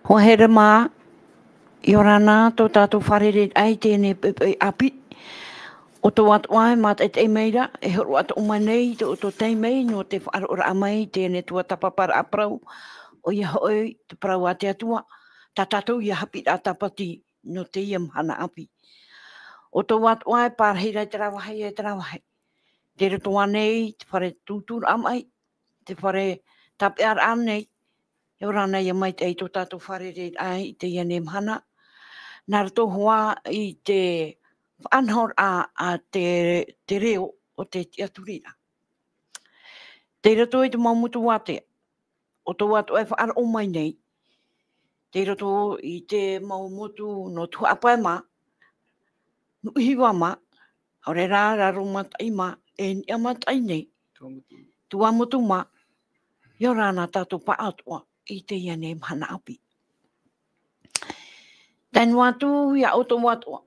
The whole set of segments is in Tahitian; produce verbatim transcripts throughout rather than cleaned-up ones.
Hoa here mā, ʻia ora na tō tātou fārereiraʻa i teie nei poʻipoʻi ʻāpī. ʻO tō ʻoe atoʻa e mātaʻitaʻi mai ra, e hōroʻa atoʻa mai nei i tō ʻoutou taime nō te faʻaroʻoraʻa mai i teie nei tuatāpaparaʻa parau, ʻoia hoʻi te parau a te Atua, tā tātou ia haʻapiʻiraʻa tāpati nō teie mahana ʻāpī. ʻO tō ʻoe atoʻa e pārahi ra i terā vāhi e terā vāhi. Tei roto ānei i te fare tūtūraʻa maʻi, te fare tāpeʻaraʻa nei, ʻia ora na ʻia maitaʻi tō tātou fārereiraʻa i teie nei mahana, nā roto hoʻi i te faʻanahoraʻa a te, te reo o te tiʻaturiraʻa. Tei roto i te mau motu ātea, ʻo tō ʻoe atoʻa e faʻaroʻo mai nei, tei roto i te mau motu nō Tuhaʻa Pae mā, Nuʻuhiva mā, ʻaore rā, Raromataʻi mā, e Niʻa Mataʻi nei, Tuamotu. Tuamotu mā, ʻia ora na tātou pāʻatoʻa i teie nei mahana ʻāpī. Tae noa atu ia ʻoutou atoʻa.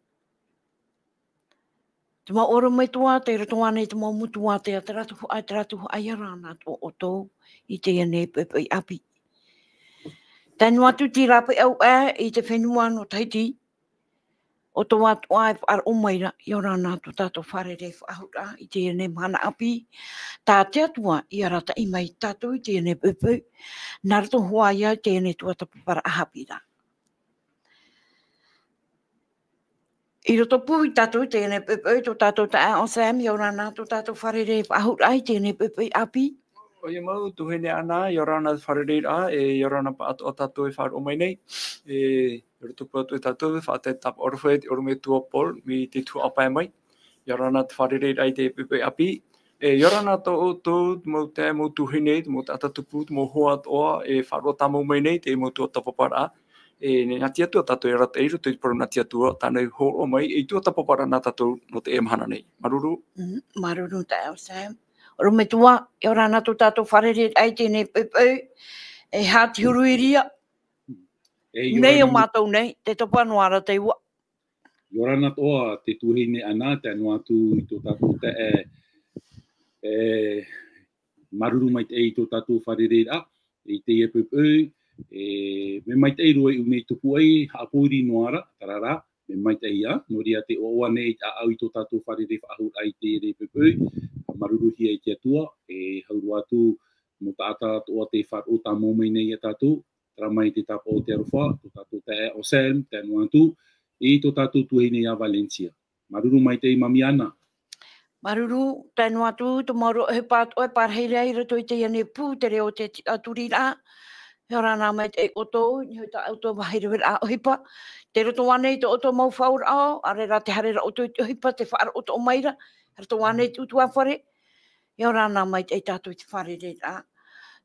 Te mau ʻorometua, tei roto ānei i te mau motu ātea, terā tuhaʻa, terā tuhaʻa, ʻia ora na atoʻa ʻoutou i teie nei poʻipoʻi ʻāpī. Tae noa atu te rāpae au ē i te fenua nō Tahiti, ʻo tō ʻoe atoʻa e faʻaroʻo mai ra, ʻia ora na tō tātou fārerei faʻahou ra i teie nei mahana ʻāpī, tā te Atua i arataʻi mai ia tātou i teie nei poʻipoʻi, nā roto hoʻi ia i teie nei tuatāpaparaʻa haʻapiʻiraʻa. I roto pū ia tātou i teie nei poʻipoʻi, tō tātou taeaʻe Sam, ʻia ora na tō tātou fārerei faʻahou ra i teie nei poʻipoʻi ʻāpī. ʻOia mau, tuahine Ana, ʻia ora na fārereiraʻa, e ʻia ora na pāʻatoʻa tātou e faʻaroʻo mai nei, e, i roto pū atu ia tātou, faʻatae tāpaʻo aroha i te ʻorometua Paul, mai te Tuhaʻa Pae mai, ʻia ora na te fārereiraʻa i te poʻipoʻi ʻāpī, e, ʻia ora na tō ʻoutou, te mau taeaʻe, mau tuahine, te mau taʻata tupu, te mau hoa atoʻa, e faʻaroʻo tāmau mai nei, te mau tuatāpaparaʻa, e, nā te Atua tātou e arataʻi i roto i te parau nā te Atua, tāna i hōroʻa mai, e tuatāpaparaʻa nā tātou nō teie mahana nei. Māuruuru. Mm, māuruuru taeaʻe Sam. ʻOrometua, ʻia ora na tō tātou fārereiraʻa i teie nei poʻipoʻi, e aha te huru iriʻa. E, ʻia ora na. Nei ō mātou nei, te topa noa ra te iva. ʻIa ora na atoʻa te tuahine Ana, tae noa atu i tō tātou taeaʻe, e, māuruuru maitaʻi i tō tātou fārereiraʻa i teie poʻipoʻi, e, mea maitaʻi roa i ʻō nei tupu ai, haʻapōiri noa ra, terā rā, mea maitaʻi ïa, nō reira tē ʻoaʻoa nei te ʻāʻau i tō tātou fārerei faʻahou ra i teie nei poʻipoʻi, māuruuruhia e te Atua, e hau roa atu mau taʻata atoʻa tē faʻaroʻo tāmau mai nei ia tātou, terā mai te tāpaʻo o te aroha, tō tātou taeaʻe Sam, tae noa atu i tō tātou tuahine ia Valencia. Māuruuru maitaʻi Mami Ana. Māuruuru, tae noa atu, tō māua ʻohipa atoʻa e pārahi ra i roto i teie nei pū, te reo o te tiʻaturiraʻa. ʻIa ora na maitaʻi ʻoutou, i niʻa i tā ʻoutou vāhi reveraʻa ʻohipa. Tei roto ānei i tō ʻoutou mau faʻaroʻo, ʻaore rā tē haere ra ʻoutou i te ʻohipa, tē faʻaroʻo atoʻa mai ra, tei roto ānei i te ʻutuāfare. ʻIa ora na maitaʻi tātou i te fārereiraʻa.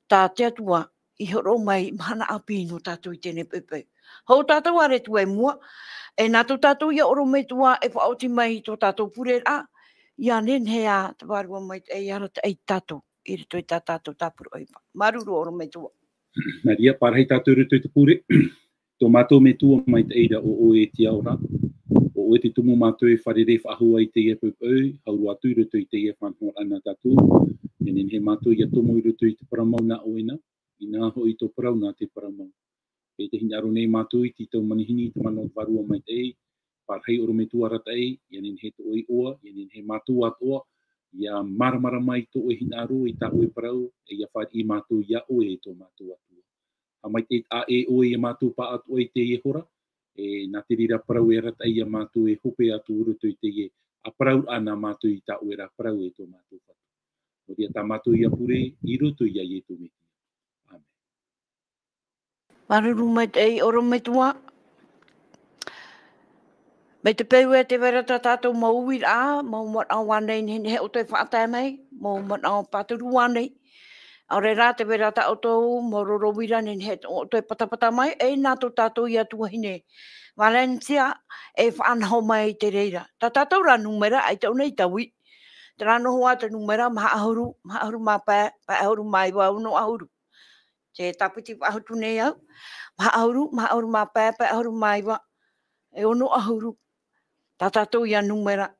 Tā te Atua i hōroʻa mai mahana ʻāpī nō tātou i teie nei poʻipoʻi. Hou tātou ʻaore atu i mua, e nā tō tātou ïa ʻorometua e faʻaoti mai i tō tātou pureraʻa, ʻia nehenehe ā te Vārua Maitaʻi e arataʻi ia tātou i roto i tā tātou tāpura ʻohipa. Māuruuru ʻorometua. Nā reira, pārahi tātou i roto i te pure. Tō mātou Metua maitaʻi ra, ʻo ʻoe te ao ra. ʻO ʻoe te tumu mātou e fārerei faʻahou ai i teie poʻipoʻi, hau roa atu i roto i teie faʻanahoraʻa nā tātou. ʻIa nehenehe mātou ʻia tomo i roto i te parau mau nā ʻoe na, ʻinaha hoʻi tō parau nā te parau mau. E tē hinaʻaro nei mātou i te tau manihini i te mana o te Vārua Maitaʻi, pārahi ʻorometua arataʻi, ʻia nehenehe tō ʻoe iʻoa, ʻia nehenehe mātou atoʻa, ʻia māramarama i tō ʻoe hinaʻaro, i tā ʻoe parau, e ʻia fāriʻi mātou iā ʻoe e tō mātou Atua. Haʻamaitaʻi ā ʻoe ia mātou pāʻatoʻa i teie hora, e nā te reira parau e arataʻi ia mātou e hope atu i roto i teie, ā, parau ra nā mātou i tā ʻoe ra parau e tō mātou Fatu. Nō reira tā mātou ïa pure, i roto iā Ietu Metia. ʻĀmene. Māuruuru maitaʻi ʻorometua. Mai te peu ē tē vai ra tā tātou mau uiraʻa, mau manaʻo ānei nehenehe ʻoutou e faʻatae mai, mau manaʻo pāturu ānei. ʻAore rā tē vai ra tā ʻoutou mau roro uira nehenehe ʻoutou e patapata mai, e nā tō tātou ïa tuahine Valencia e faʻanaho mai i te reira. Tā tātou rā nūmera, ʻaita ʻōna i taui. Terā noa hoʻi te nūmera, maha ʻahuru, maha ʻahuru mā pae, pae ʻahuru mā iva, ono ʻahuru. Tē tāpiti faʻahou atu nei au. Maha ʻahuru, maha ʻahuru mā pae, pae ʻahuru mā iva, e ono ʻahuru. Tā tātou ïa nūmera,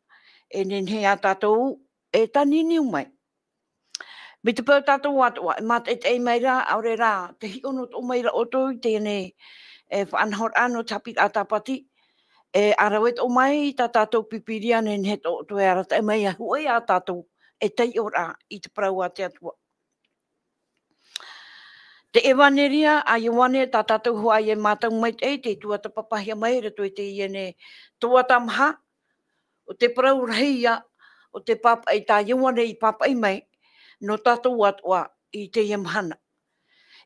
e nehenehe ā tātou e tāniniu mai. Mai te peu tātou atoʻa e mātaʻitaʻi mai ra, ʻaore rā tē hiʻo noa atoʻa mai ra ʻoutou i teie nei, e faʻanahoraʻa nō te haʻapiʻiraʻa tāpati, e ʻāraʻe atoʻa mai tā tātou Pīpīria, nehenehe atoʻa e arataʻi mai ā hoʻi ā tātou e taiʻoraʻa i te parau a te Atua. Te ʻEvaneria a Ioane, tā tātou hoʻi e mātau maitaʻi, tē tuatāpapahia mai i roto i teie nei tuatāmaha, ʻo te parau rahi ïa, ʻo te pāpaʻi tā Ioane i pāpaʻi mai, nō tātou atoʻa i teie mahana.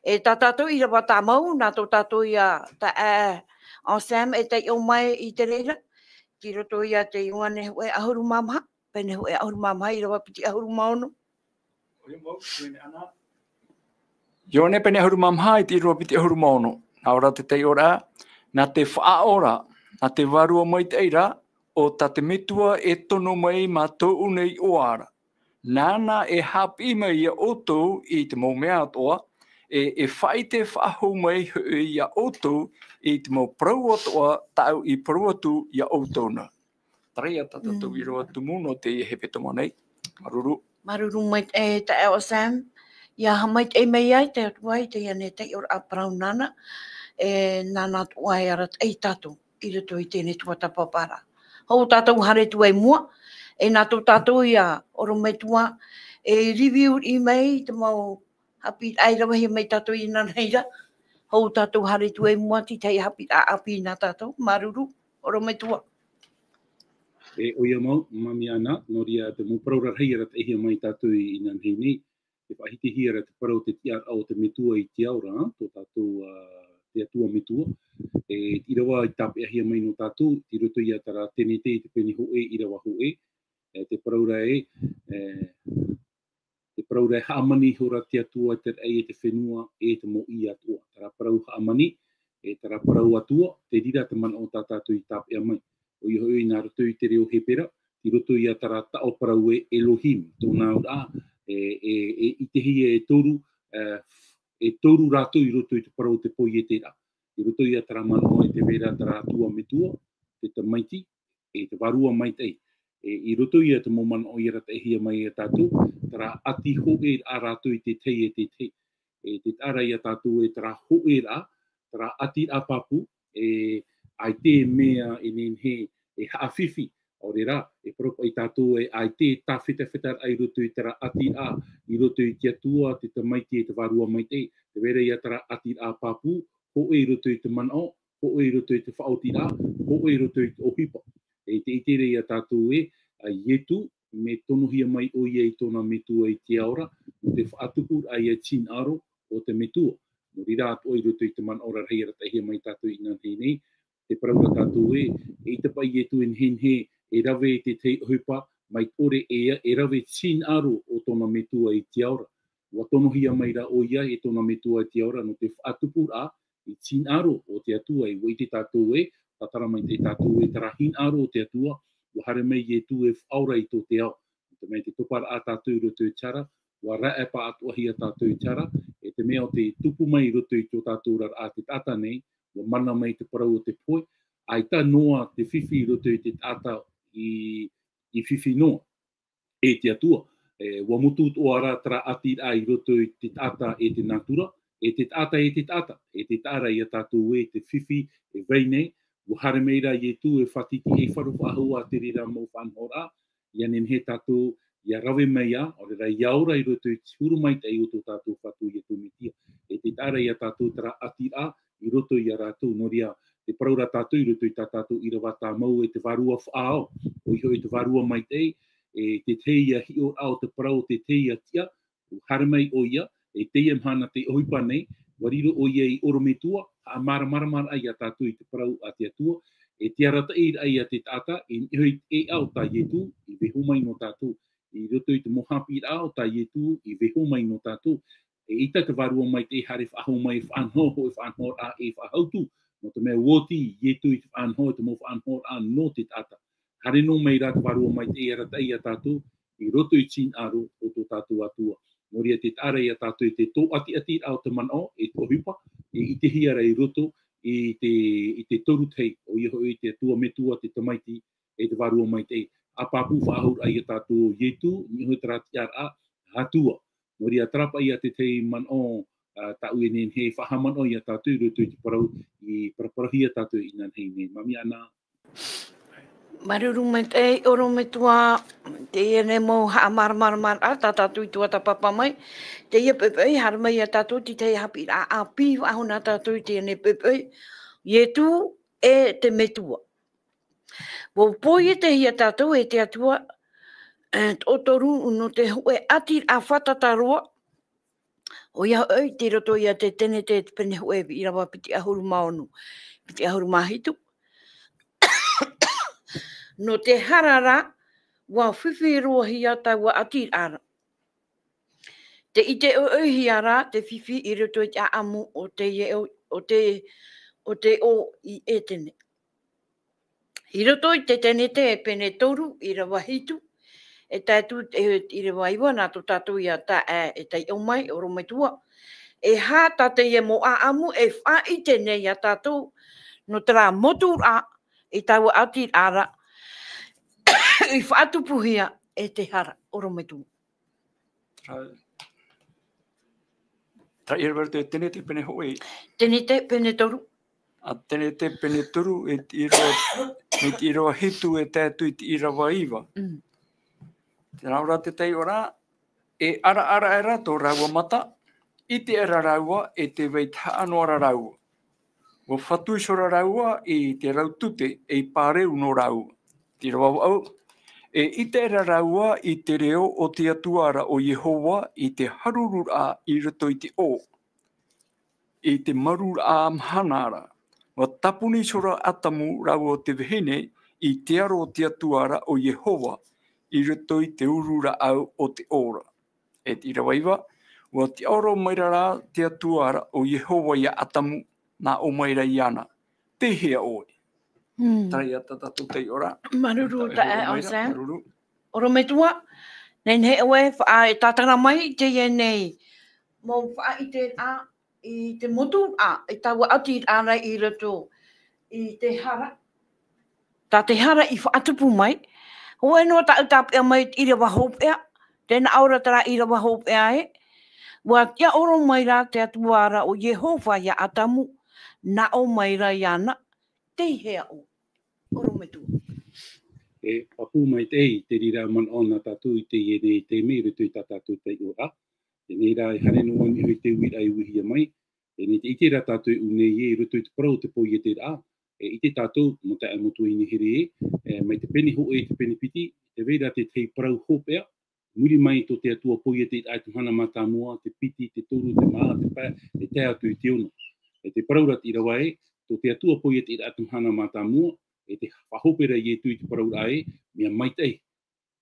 E tā tātou ʻīrava tāmau, nā tō tātou ïa taeaʻe Anselme e taiʻo mai i te reira, tei roto ïa te Ioane hōʻē ʻahuru mā maha, pene hōʻē ʻahuru mā maha, ʻīrava piti ʻahuru mā ono. Ioane pene ʻahuru mā maha i te ʻīrava piti ʻahuru mā ono. Nā ʻō ra te taiʻoraʻa, nā te faʻaora, nā te Vārua Maitaʻi ra, ʻo tā te Metua e tono mai mā tōʻu nei iʻoa ra. Nāna e haʻapiʻi mai iā ʻoutou i te mau mea atoʻa, e, e faʻaʻite faʻahou mai hoʻi iā ʻoutou i te mau parau atoʻa tāʻu i parau atu iā ʻoutou na. Terā ïa tā tātou Mm. ʻīrava tumu nō teie hepetoma nei. Māuruuru. Māuruuru maitaʻi, e, taeaʻe Sam. ʻIa haʻamaitaʻi mai ai te Atua i teie nei taiʻoraʻa parau nāna, e, nāna atoʻa e arataʻi ia tātou i roto i teie nei tuatāpaparaʻa. Hou tātou haere atu i mua, e nā tō tātou ïa ʻorometua, e review mai te mau haʻapiʻiraʻa i ravehia mai ia tātou inanahi ra. Hou tātou haere atu i mua, te tahi haʻapiʻiraʻa ʻāpī nā tātou. Māuruuru, ʻorometua. E, ʻoia mau, Mami Ana, nō reira te mau parau rarahi e arataʻihia mai ia tātou i, inanahi nei, e faʻahitihia ra te parau te tiʻaraʻa o te Metua i te ao ra, tō tātou, ā, te Atua Metua. E, te ʻīrava i tāpeʻahia mai nō tātou, tei roto ïa terā Tēnete i te pene hōʻē, ʻīrava hōʻē, e, te parau ra ē, e, te parau ra ē hāmani ihora te Atua i te raʻi, e te fenua, e te mōʻī atoʻa. Terā parau hāmani, e terā parau Atua, te reira te manaʻo tā tātou i tāpeʻa mai. ʻOia hoʻi nā roto i te reo Hepera, tei roto ïa terā taʻo parau ē Elohim, tōna auraʻa, e, e, e ʻitehia e toru, e, e toru rātou i roto i te parau o te poieteraʻa. Tei roto ïa terā manaʻo ē tē vai ra terā Atua Metua, te Tamaiti, e te Vārua Maitaʻi. E, i roto ïa te mau manaʻo i arataʻihia mai ia tātou, terā ʻati hōʻēraʻa rātou i te tahi e te tahi. E, tē taʻa ra ia tātou ē terā hōʻēraʻa, terā ʻatiraʻa pāpū, e, ʻaita e mea e nehenehe e haʻafifi, ʻaore rā, e parau paʻi tātou ē ʻaita e tāfetafetaraʻa i roto i terā ʻatiraʻa, i roto i te Atua, te Tamaiti, e te Vārua Maitaʻi, tē vai ra ïa terā ʻatiraʻa pāpū, hōʻē i roto i te manaʻo, hōʻē i roto i te faʻaotiraʻa, hōʻē i roto i te ʻohipa. E tē ʻite ra ia tātou ē, a Ietu, mea tonohia mai ʻoia e tōna Metua i te ao ra, nō te faʻatupuraʻa i te hinaʻaro o te Metua. Nō reira atoʻa i roto i te manaʻo rarahi e arataʻihia mai ia tātou inanahi nei, tē parau ra tātou ē, eʻita paʻi Ietu e nehenehe e rave i te tahi ʻohipa, mai te ʻore ʻē ā, e rave i te hinaʻaro o tōna Metua i te ao ra. ʻUa tonohia mai rā ʻoia e tōna Metua i te ao ra, nō te faʻatupuraʻa i te hinaʻaro o te Atua. E ʻua ʻite tātou ē, tātara mai te tātou ē, terā hinaʻaro o te Atua, ʻua haere mai Ietu e faʻaora i tō te ao. Nō te mea tē toparaʻa tātou i roto i te hara, ʻua raʻepa atoʻahia tātou i te hara, e te mea ʻo te tupu mai i roto i tō tātou oraraʻa te taʻata nei, ʻua mana mai te parau o te pohe, ʻaita noa te fifi i roto i te taʻata i, i fifi noa. E te Atua, e, ʻua motu atoʻa ra terā ʻatiraʻa i roto i te taʻata e te natura, e te taʻata e te taʻata, e tē taʻa ra ia tātou ē te fifi e vai nei, ʻua haere mai rā Ietu e fātiti ei faro faʻahou ā te reira mau faʻanahoraʻa, ʻia nehenehe tātou ʻia rave mai ā, ʻaore rā ʻia ora i roto i te huru maitaʻi o tō tātou Fatu Ietu Metia. E tē taʻa ra ia tātou terā ʻatiraʻa i roto ia rātou, nō reira, tē parau ra tātou i roto i tā tātou ʻīrava tāmau ē te Vārua Faʻaao, ʻoia hoʻi te Vārua Maitaʻi, e te tahi ïa hiʻoraʻa o te parau o te tahi ïa tiʻa, ʻua haere mai ʻoia, e teie mahana te ʻohipa nei, ʻua riro ʻoia ei ʻorometua, haʻamāramaramaraʻa ia tātou i te parau a te Atua, e te arataʻiraʻa ia te taʻata, i niʻa i te ʻēʻa o tā Ietu, i vaiiho mai nō tātou, i roto i te mau haʻapiʻiraʻa o tā Ietu, i vaiiho mai nō tātou, eʻita te Vārua Maitaʻi e haere faʻahou mai, faʻanaho, hōʻē faʻanahoraʻa e faʻahautu, nō te mea ʻua oti Ietu i te faʻanaho, i te mau faʻanahoraʻa nō te taʻata. Haere noa mai rā te Vārua Maitaʻi e arataʻi ia tātou, i roto i te hinaʻaro o tō tātou Atua. Nō reira tē taʻa ra ia tātou i te tōʻatiʻatiraʻa o te manaʻo, e te ʻohipa, e ʻitehia ra i roto i te, i te toru tahi, ʻoia hoʻi te Atua Metua, te Tamaiti, e te Vārua Maitaʻi. ʻA pāpū faʻahou ra ia tātou ʻo Ietu, i niʻa hoʻi terā tiʻaraʻa, Atua. Nō reira terā paʻi ïa te tahi manaʻo, ā, tāʻu e nehenehe e faʻahaʻamanaʻo ia tātou i roto i te parau, i paraparauhia tātou inanahi nei. Māmī Ana. Māuruuru maitaʻi, ʻorometua, teie nei mau haʻamāramaramaraʻa tā tātou i tuatāpapa mai. Teie poʻipoʻi, haere mai ia tātou, te tahi haʻapiʻiraʻa ʻāpī, faʻahou na tātou i teie nei poʻipoʻi. Ietu e te Metua. ʻUa poietehia tātou e te Atua, e, toʻotoru nō te hōʻē ʻātiraʻa fātata roa, ʻoia hoʻi, tei roto ia te Tenete, te pene hōʻē, ʻīrava piti ʻahuru mā ono, piti ʻahuru mā hitu. Nō te hara ra, ʻua fifi roa hia taua ʻātiraʻa ra. Tē ʻite ʻoiʻoihia ra te fifi i roto i te ʻāʻamu o te, o, o te, o te ʻō i Etene. I roto i te Tenete e pene toru, ʻīrava hitu, e tae atu i te ʻīrava iva, nā tō tātou ia taeaʻe e taiʻo mai, ʻorometua. E aha tā teie mau ʻāʻamu e faʻaʻite nei ia tātou, nō terā motu ra, i taua ʻātiraʻa ra, i faʻatupuhia e te hara, ʻorometua. Terā, terā ʻīrava te Tenete pene hōʻē. Tenete pene toru. A Tenete pene toru, e te ʻīrava, e te ʻīrava hitu, e tae atu i te ʻīrava iva. Mm. Terā ora te taiʻo ra, e ʻaraʻara aʻera tō rāua mata, ʻite aʻera rāua, e tē vai tahaʻa noa ra rāua. ʻUa fatu iho ra rāua i te rau tute ei pāreu nō rāua. Te ʻīrava vaʻu, e ʻite aʻera rāua i te reo o te Atua ra ʻo Iehova i te harururaʻa i roto i te ʻō, i te maruraʻa mahana ra. ʻUa tāpuni iho ra Atamu rāua te vahine i te aro o te Atua ra ʻo Iehova i roto i te uru rāʻau o te ʻō ra. E te ʻīrava iva, ʻua tiʻaoro maira rā te Atua ra ʻo Iehova ia Atamu, nā ʻō maira iāna, tei hea ʻoe? Mm. Terā ia tā tātou taiʻo ra. Māuruuru taeaʻe Sam. Māuruuru. ʻOrometua, nehenehe ʻoe, faʻa-, e tātara mai i teie nei mau faʻaʻiteraʻa i te motu, ā, i taua ʻātiraʻa ra i roto i te hara. Tā te hara i faʻatupu mai, hōʻē noa tāʻu tāpeʻa mai i te ʻīrava hopeʻa, tē nā ʻō ra terā ʻīrava hopeʻa ē, ʻua tiʻaoro maira te Atua ra ʻo Iehova ia Atamu, nā ʻō maira iāna, tei hea ʻoe? ʻOrometua. E pāpū maitaʻi te reira manaʻo nā tātou i teie nei taime i roto i tā tātou taiʻoraʻa. Teie rā, e haere noa aniʻa i te uiraʻa i uihia mai, teie nei tē ʻite ra tātou i ʻō nei ē, i roto i te parau o te poieteraʻa, e ʻite tātou, mau taeaʻe, mau tuahine here ē, e, mai te pene hōʻē i te pene piti, tē vai ra te tahi parau hopeʻa, muri mai tō te Atua poieteraʻa i te mahana mātāmua, te piti, te toru, te maha, te pae, e tae atu i te ono. E te parau ra te ʻīrava ē, tō te Atua poieteraʻa i te mahana mātāmua, e tē faʻahope ra Ietu i te parauraʻa ē, mea maitaʻi.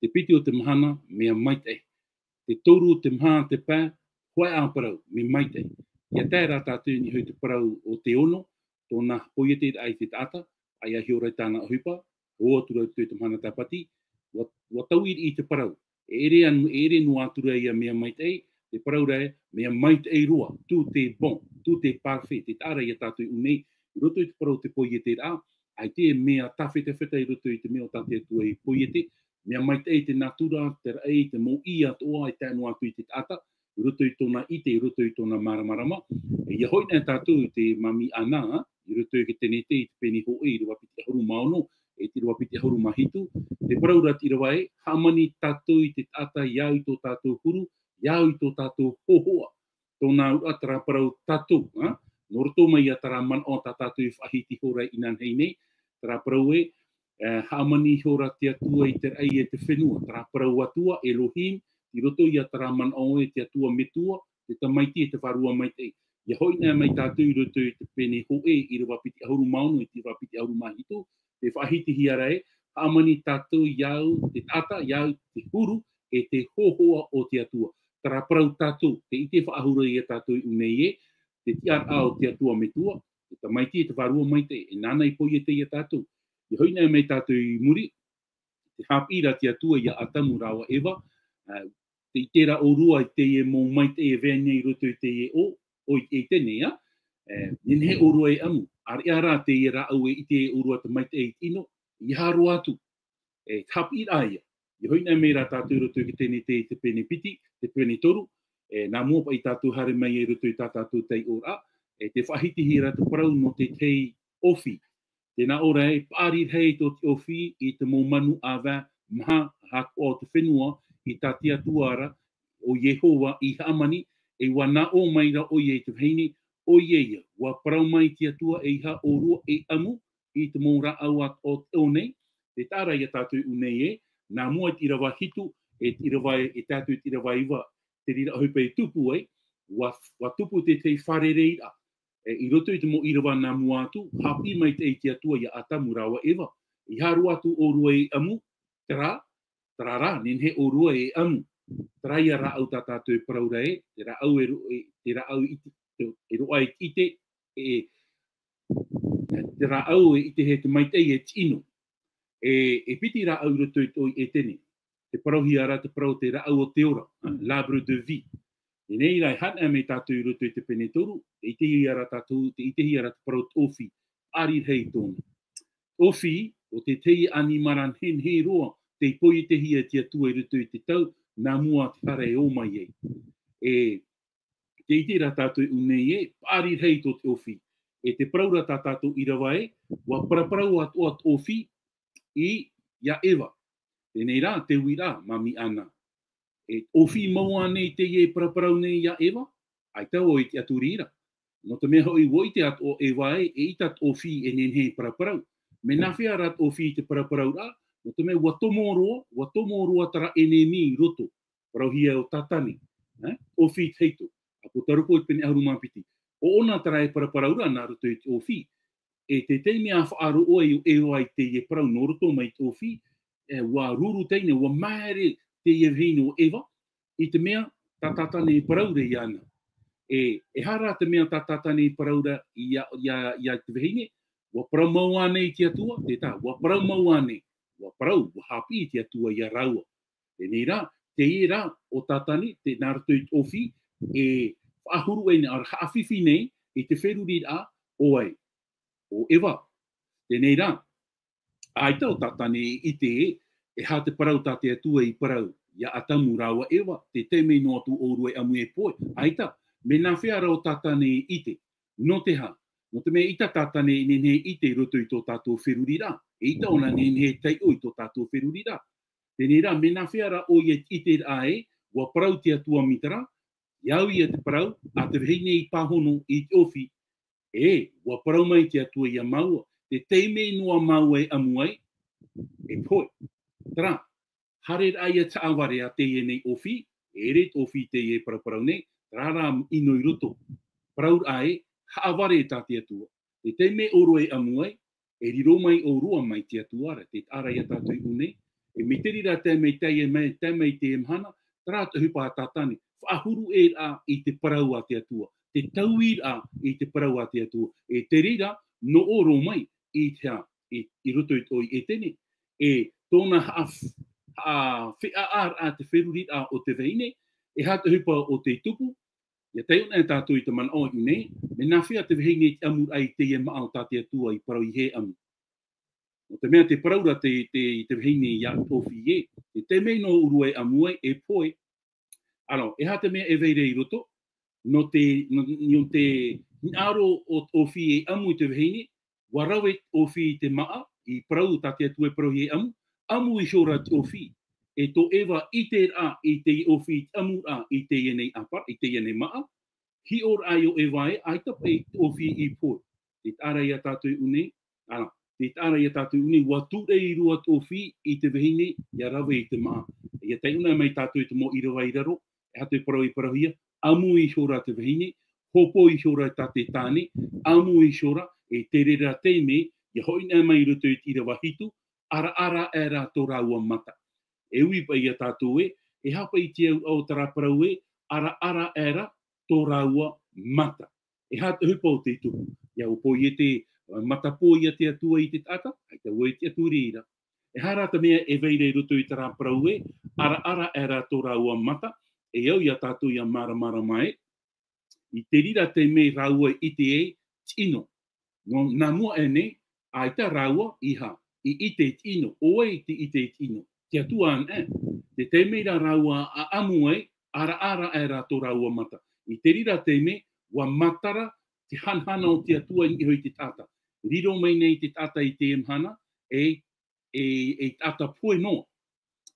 Te piti o te mahana, mea maitaʻi. Te toru o te maha, te pae, hōʻē ā parau, mea maitaʻi. ʻIa tae rā tātou i niʻa i te parau o te ono, tōna poieteraʻa i te taʻata, ʻaita e hiʻo ra i tāna ʻohipa, ʻō atu ra i te mahana tāpati, ʻua, ʻua tauiri i te parau. E ʻere anu, e ʻere noa atu ra ia mea maitaʻi, te parau ra ē, mea maitaʻi roa, tout est bon, tout est parfait, tē taʻa ra ia tātou i ʻō nei, i roto i te parau o te poieteraʻa, ʻaita e mea tāfetafeta i roto i te mea o tā te Atua i poiete, mea maitaʻi te nātura, te raʻi, te mau ʻī atoʻa e tae noa atu i te taʻata, i roto i tōna ʻite, i roto i tōna māramarama. E ʻia hoʻi na tātou i te Māmī Ana, i roto i te Tenete i te pene hōʻē, ʻīrava piti ʻahuru mā ono, e te ʻīrava piti ʻahuru mā hitu, te parau ra te ʻīrava ē, hāmani tātou i te taʻata, ʻia au i tō tātou huru, ʻia au i tō tātou hōhoʻa. Tōna auraʻa terā parau tātou, ā? Nō roto mai ia terā manaʻo tā tātou i faʻahiti ihora inanahi nei, terā parau ē, e, hāmani ihora te Atua i te raʻi e te fenua, terā parau Atua, Elohim, i roto ia terā manaʻo ē te Atua Metua, te Tamaiti e te Vārua Maitaʻi. ʻIa hoʻi na mai tātou i roto i te pene hōʻē, ʻīrava piti ʻahuru mā ono i te ʻīrava piti ʻahuru mā hitu, tē faʻahitihia ra ē, hāmani tātou ʻia au, te taʻata, ʻia au te huru, e te hōhoʻa o te Atua. Terā parau tātou, tē ʻite faʻahou ra ia tātou i ʻō nei ē, te tiʻaraʻa o te Atua Metua, te Tamaiti e te Vārua Maitaʻi, e nāna i poiete ia tātou. ʻIa hoʻi na mai tātou i muri, tē haʻapiʻi ra te Atua ia Atamu rāua Eva, ā, tē ʻite ra ʻōrua i teie mau maitaʻi e vai nei i roto i teie ʻō, ʻo i, i teie nei, ā, e, nehenehe ʻōrua e ʻamu, ʻāreʻa rā teie rāʻau e ʻite ʻōrua te maitaʻi i te ʻino, ʻeiaha roa atu, e, haʻapiʻiraʻa ia. ʻIa hoʻi na mai rā tātou i roto i te Tenete i te pene piti, te pene toru, E, nā mua paʻi tātou haere mai i roto i tā tātou taiʻoraʻa, e te faʻahitihia ra te parau nō te tahi ʻōfī. Tē nā ʻō ra e paʻari rahi tō te ʻōfī i te mau manu ʻāvae maha atoʻa o te fenua, i tā te Atua ra, ʻo Iehova i hāmani, e ʻua nā ʻō mai ra ʻoia i te vahine, ʻoia ia, ʻua parau mai te Atua e ʻeiaha ʻōrua e ʻamu i te mau rāʻau atoʻa o te ao nei, tē taʻa ra ia tātou i ʻō nei ē, nā mua i te ʻīrava hitu, e te ʻīrava, e tae atu i te ʻīrava iva, te reira ʻohipa e tupu ai, ʻua, ʻua tupu te tahi fārereiraʻa. E, i roto i te mau ʻīrava nā mua atu, haʻapiʻi maitaʻi te Atua ia Atamu rāua Eva. ʻEiaha roa atu ʻōrua e ʻamu, terā, terā rā, nehenehe ʻōrua e ʻamu. Terā ia rāʻau tā tātou e parau ra ē, te rāʻau e ro-, e, te rāʻau i te, te, e roaʻa i te ʻite, e, te rāʻau e ʻitehia te maitaʻi e te ʻino. E, e piti rāʻau i roto i te ʻō i ʻEtene. Te parauhia ra te parau te rāʻau o te ora, hein, l'arbre de vie. Teie nei rā, e haere mai tātou i roto i te pene toru, e ʻitehia ra tātou, tē ʻitehia ra te parau te ʻōfī, paʻari rahi tōna. ʻŌfī, ʻo te tahi ʻanimara nehenehe roa, tei poietehia e te Atua i roto i te tau, nā mua te hara e ō mai ai. E, tē ʻite ra tātou i ʻō nei ē, paʻari rahi tō te ʻōfī. E tē parau ra tā tātou ʻīrava ē, ʻua paraparau atoʻa te ʻōfī i, ia Eva. Teie nei rā, te uiraʻa, māmī Ana. E ʻōfī mau ānei teie e paraparau nei ia Eva? ʻAita, ʻua ʻite atu reira. Nō te mea hoʻi ʻua ʻite atoʻa Eva ē, eʻita te ʻōfī e nehenehe e paraparau. Mea nāfea rā te ʻōfī i te paraparauraʻa? Nō te mea ʻua tomo roa, ʻua tomo roa terā ʻenemi i roto. Parauhia ʻo Tātane, e? ʻŌfī tahito. Apotarupo i te pene ʻahuru mā piti. ʻO ʻōna terā e paraparau ra nā roto i te ʻōfī. E te taime a faʻaroʻo ai ʻo Eva i teie parau nō roto mai te ʻōfī, e, ʻua ruru teie nei, ʻua māere teie vahine ʻo Eva, i te mea tā Tātane e parau ra iāna. E, e aha rā te mea tā Tātane e parau ra ia, ia, ia te vahine, ʻua parau mau ānei te Atua, tē taʻa, ʻua parau mau ānei, ʻua parau, ʻua haʻapiʻi te Atua ia rāua. Teie nei rā, teie rā, ʻo Tātane, tē nā roto i te ʻōfī, e faʻahuru ai nei, ʻaore haʻafifi nei, i te feruriraʻa, ʻo vai? ʻO Eva. Teie nei rā, ʻaita ʻo Tātane e ʻite ē, e aha te parau tā te Atua i parau, ia Atamu rāua Eva, te taime noa atu ʻōrua e ʻamu e pohe, ʻaita, mea nāfea rā ʻo Tātane e ʻite, nō te aha, nō te mea eʻita Tātane e nehenehe e ʻite i roto i tō tātou feruriraʻa, eʻita ʻōna e nehenehe e taiʻo i tō tātou feruriraʻa. Teie nei rā, mea nāfea rā ʻoia i te ʻiteraʻa ē, ʻua parau te Atua mai terā, ia au ia te parau, a te vahine i pāhono i te ʻōfī, e, ʻua parau mai te Atua ia māua, te taime noa māua e ʻamu ai, e pohe. Terā, haereraʻa ia te haʻavare a teie nei ʻōfī, e ʻere te ʻōfī teie e paraparau nei, terā rā ʻino i roto. Parauraʻa ē, haʻavare tā te Atua. Te taime ʻōrua e ʻamu ai, e riro mai ʻōrua mai te Atua ra, tē taʻa ra ia tātou i ʻō nei, e mai te reira tae mai teie, mai, tae mai teie mahana, terā te ʻohipa a Tātane, faʻahuru ʻē rā i te parau a te Atua, te tauiraʻa i te parau a te Atua, e te reira, noʻo roa mai i te aha, i, i roto i te ʻō i ʻEtene, e tōna haʻaf-, haʻafeʻaʻaraʻa te feruriraʻa o te vahine, e aha te ʻohipa ʻo tei tupu, ia taiʻo na tātou i te manaʻo i ʻō nei, mea nāfea te vahine i te ʻamuraʻa i teie māʻa o tā te Atua i parau ia e ʻamu. Nō te mea tē parau ra te, te, te vahine ia te ʻōfī ē, te taime noa ʻōrua e ʻamu ai, e pohe. Alors, e aha te mea e vai ra i roto, nō te, nō, nō te hinaʻaro o te ʻōfī e ʻamu i te vahine, ʻua rave te ʻōfī i te māʻa, i parau tā te Atua e parau ia e ʻamu, ʻamu iho ra te ʻōfī. E tō Eva ʻiteraʻa i te ʻōfī i te ʻamuraʻa i teie nei ʻāpara, i teie nei māʻa, hiʻoraʻa ʻo Eva ē, ʻaita paʻi te ʻōfī i pohe. Tē taʻa ra ia tātou i ʻō nei, ā, tē taʻa ra ia tātou i ʻō nei, ʻua tūreʻi roa te ʻōfī i te vahine, ia rave i te māʻa. Ia taiʻo na mai tātou i te mau ʻīrava i raro, e aha te parau i parauhia, ʻamu iho ra te vahine, hopo iho ra tā te tāne, ʻamu iho ra, e te reira taime, ia hoʻi na mai i roto i te ʻīrava hitu, ʻaraʻara aʻera tō rāua mata. E ui paʻi ia tātou ē, e aha paʻi te auraʻa o terā parau ē, ʻaraʻara aʻera tō rāua mata. E aha te ʻohipa ʻo tei tupu? Ia ʻua poiete, ā, matapō ia te Atua i te taʻata, ʻaita ʻua ʻite atu reira. E aha rā te mea e vai ra i roto i terā parau ē, ʻaraʻara aʻera tō rāua mata, e au ia tātou ia māramarama ē, i te reira taime rāua i ʻite ai te ʻino. Nō, nā mua aʻe nei, ʻaita rāua i aha, i ʻite i te ʻino, ʻo vai tei ʻite i te ʻino? Te Atua anaʻe. Te taime ra rāua ʻa ʻamu ai, ʻaraʻara aʻe rā tō rāua mata. I te reira te mea, ʻua matara te hanahana o te Atua i niʻa iho i te taʻata. Riro mai nei te taʻata i te mahana, e, e, e taʻata pohe noa.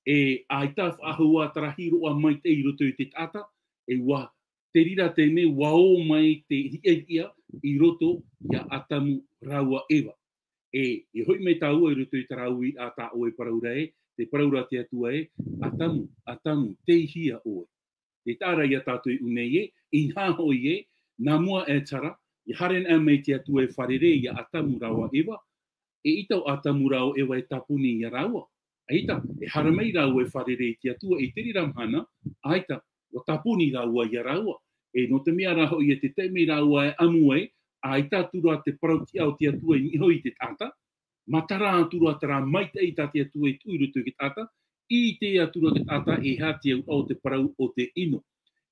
E, ʻaita faʻahou ā terā hiroʻa maitaʻi i roto i te taʻata, e ʻua te reira te mea ʻua ō mai te riʻariʻa i roto iā Atamu rāua Eva. E, e hoʻi mai tāua i roto i terā uiraʻa tā ʻoe e parau ra ē, tē parau ra te Atua ē, Atamu, Atamu, tei hea ʻoe? Tē taʻa ra iā tātou i ʻō nei ē, inaha hoʻi ē, nā mua aʻe terā, ʻia haere anaʻe mai te Atua e fārerei iā Atamu rāua Eva, eʻita ʻo Atamu rāua Eva e tāpuni iā rāua. ʻAita, e haere mai rāua e fārerei i te Atua i te reira mahana, ʻaita, ʻua tāpuni rāua iā rāua. E nō te mea rā hoʻi ē tē tae mai rāua e ʻamu ai, ʻaita atu ra te parau tiʻa o te Atua i niʻa iho i te taʻata, matara atu ra terā maitaʻi tā te Atua i tuʻu i roto i te taʻata, ʻite atu ra te taʻata e aha te auraʻa o te parau o te ʻino.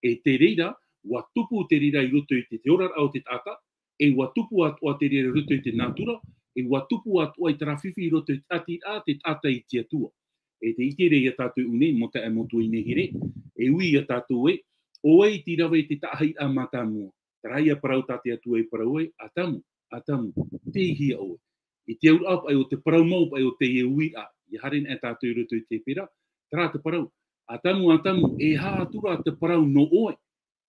E te reira, ʻua tupu te reira i roto i te, te oraraʻa o te taʻata, e ʻua tupu atoʻa te reira i roto i te nātura, e ʻua tupu atoʻa i terā fifi i roto i te ʻati ra, te taʻata i te Atua. E tē ʻite ra iā tātou i ʻō nei, mau taeaʻe, mau tuahine here, e ui iā tātou ē, ʻo vai tei rave i te taʻahiraʻa mātāmua? Terā ia parau tā te Atua e parau ē, Atamu, Atamu, tei hea ʻoe? I te auraʻa paʻi o te parau mau paʻi o teie uiraʻa, ʻia haere anaʻe tātou i roto i te Hepera, terā te parau, Atamu, Atamu, e aha atu ra te parau nō ʻoe?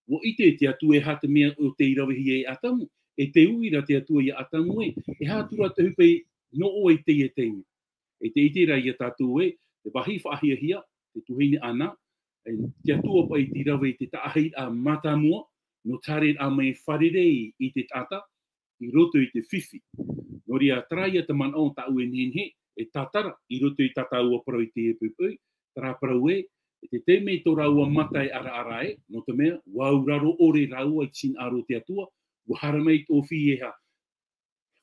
ʻUa ʻite te Atua e aha te mea ʻo tei ravehia e Atamu, e tē ui ra te Atua iā Atamu ē, e aha atu ra te ʻohipa nō ʻoe i teie taime? E tē ʻite ra iā tātou ē, te vāhi faʻahiahia, te tuahine Ana, e te Atua paʻi tei rave i te taʻahiraʻa mātāmua, nō te haereraʻa mai e fārerei i te taʻata, i roto i te fifi. Nō reira, terā ia te manaʻo tāʻu e nehenehe e tātara i roto i tā tāua parau i teie poʻipoʻi, terā parau ē, e te taime tō rāua mata e ʻaraʻara ai, nō te mea, ʻua auraro ʻore rāua i te hinaʻaro o te Atua, ʻua haere mai te ʻōfī e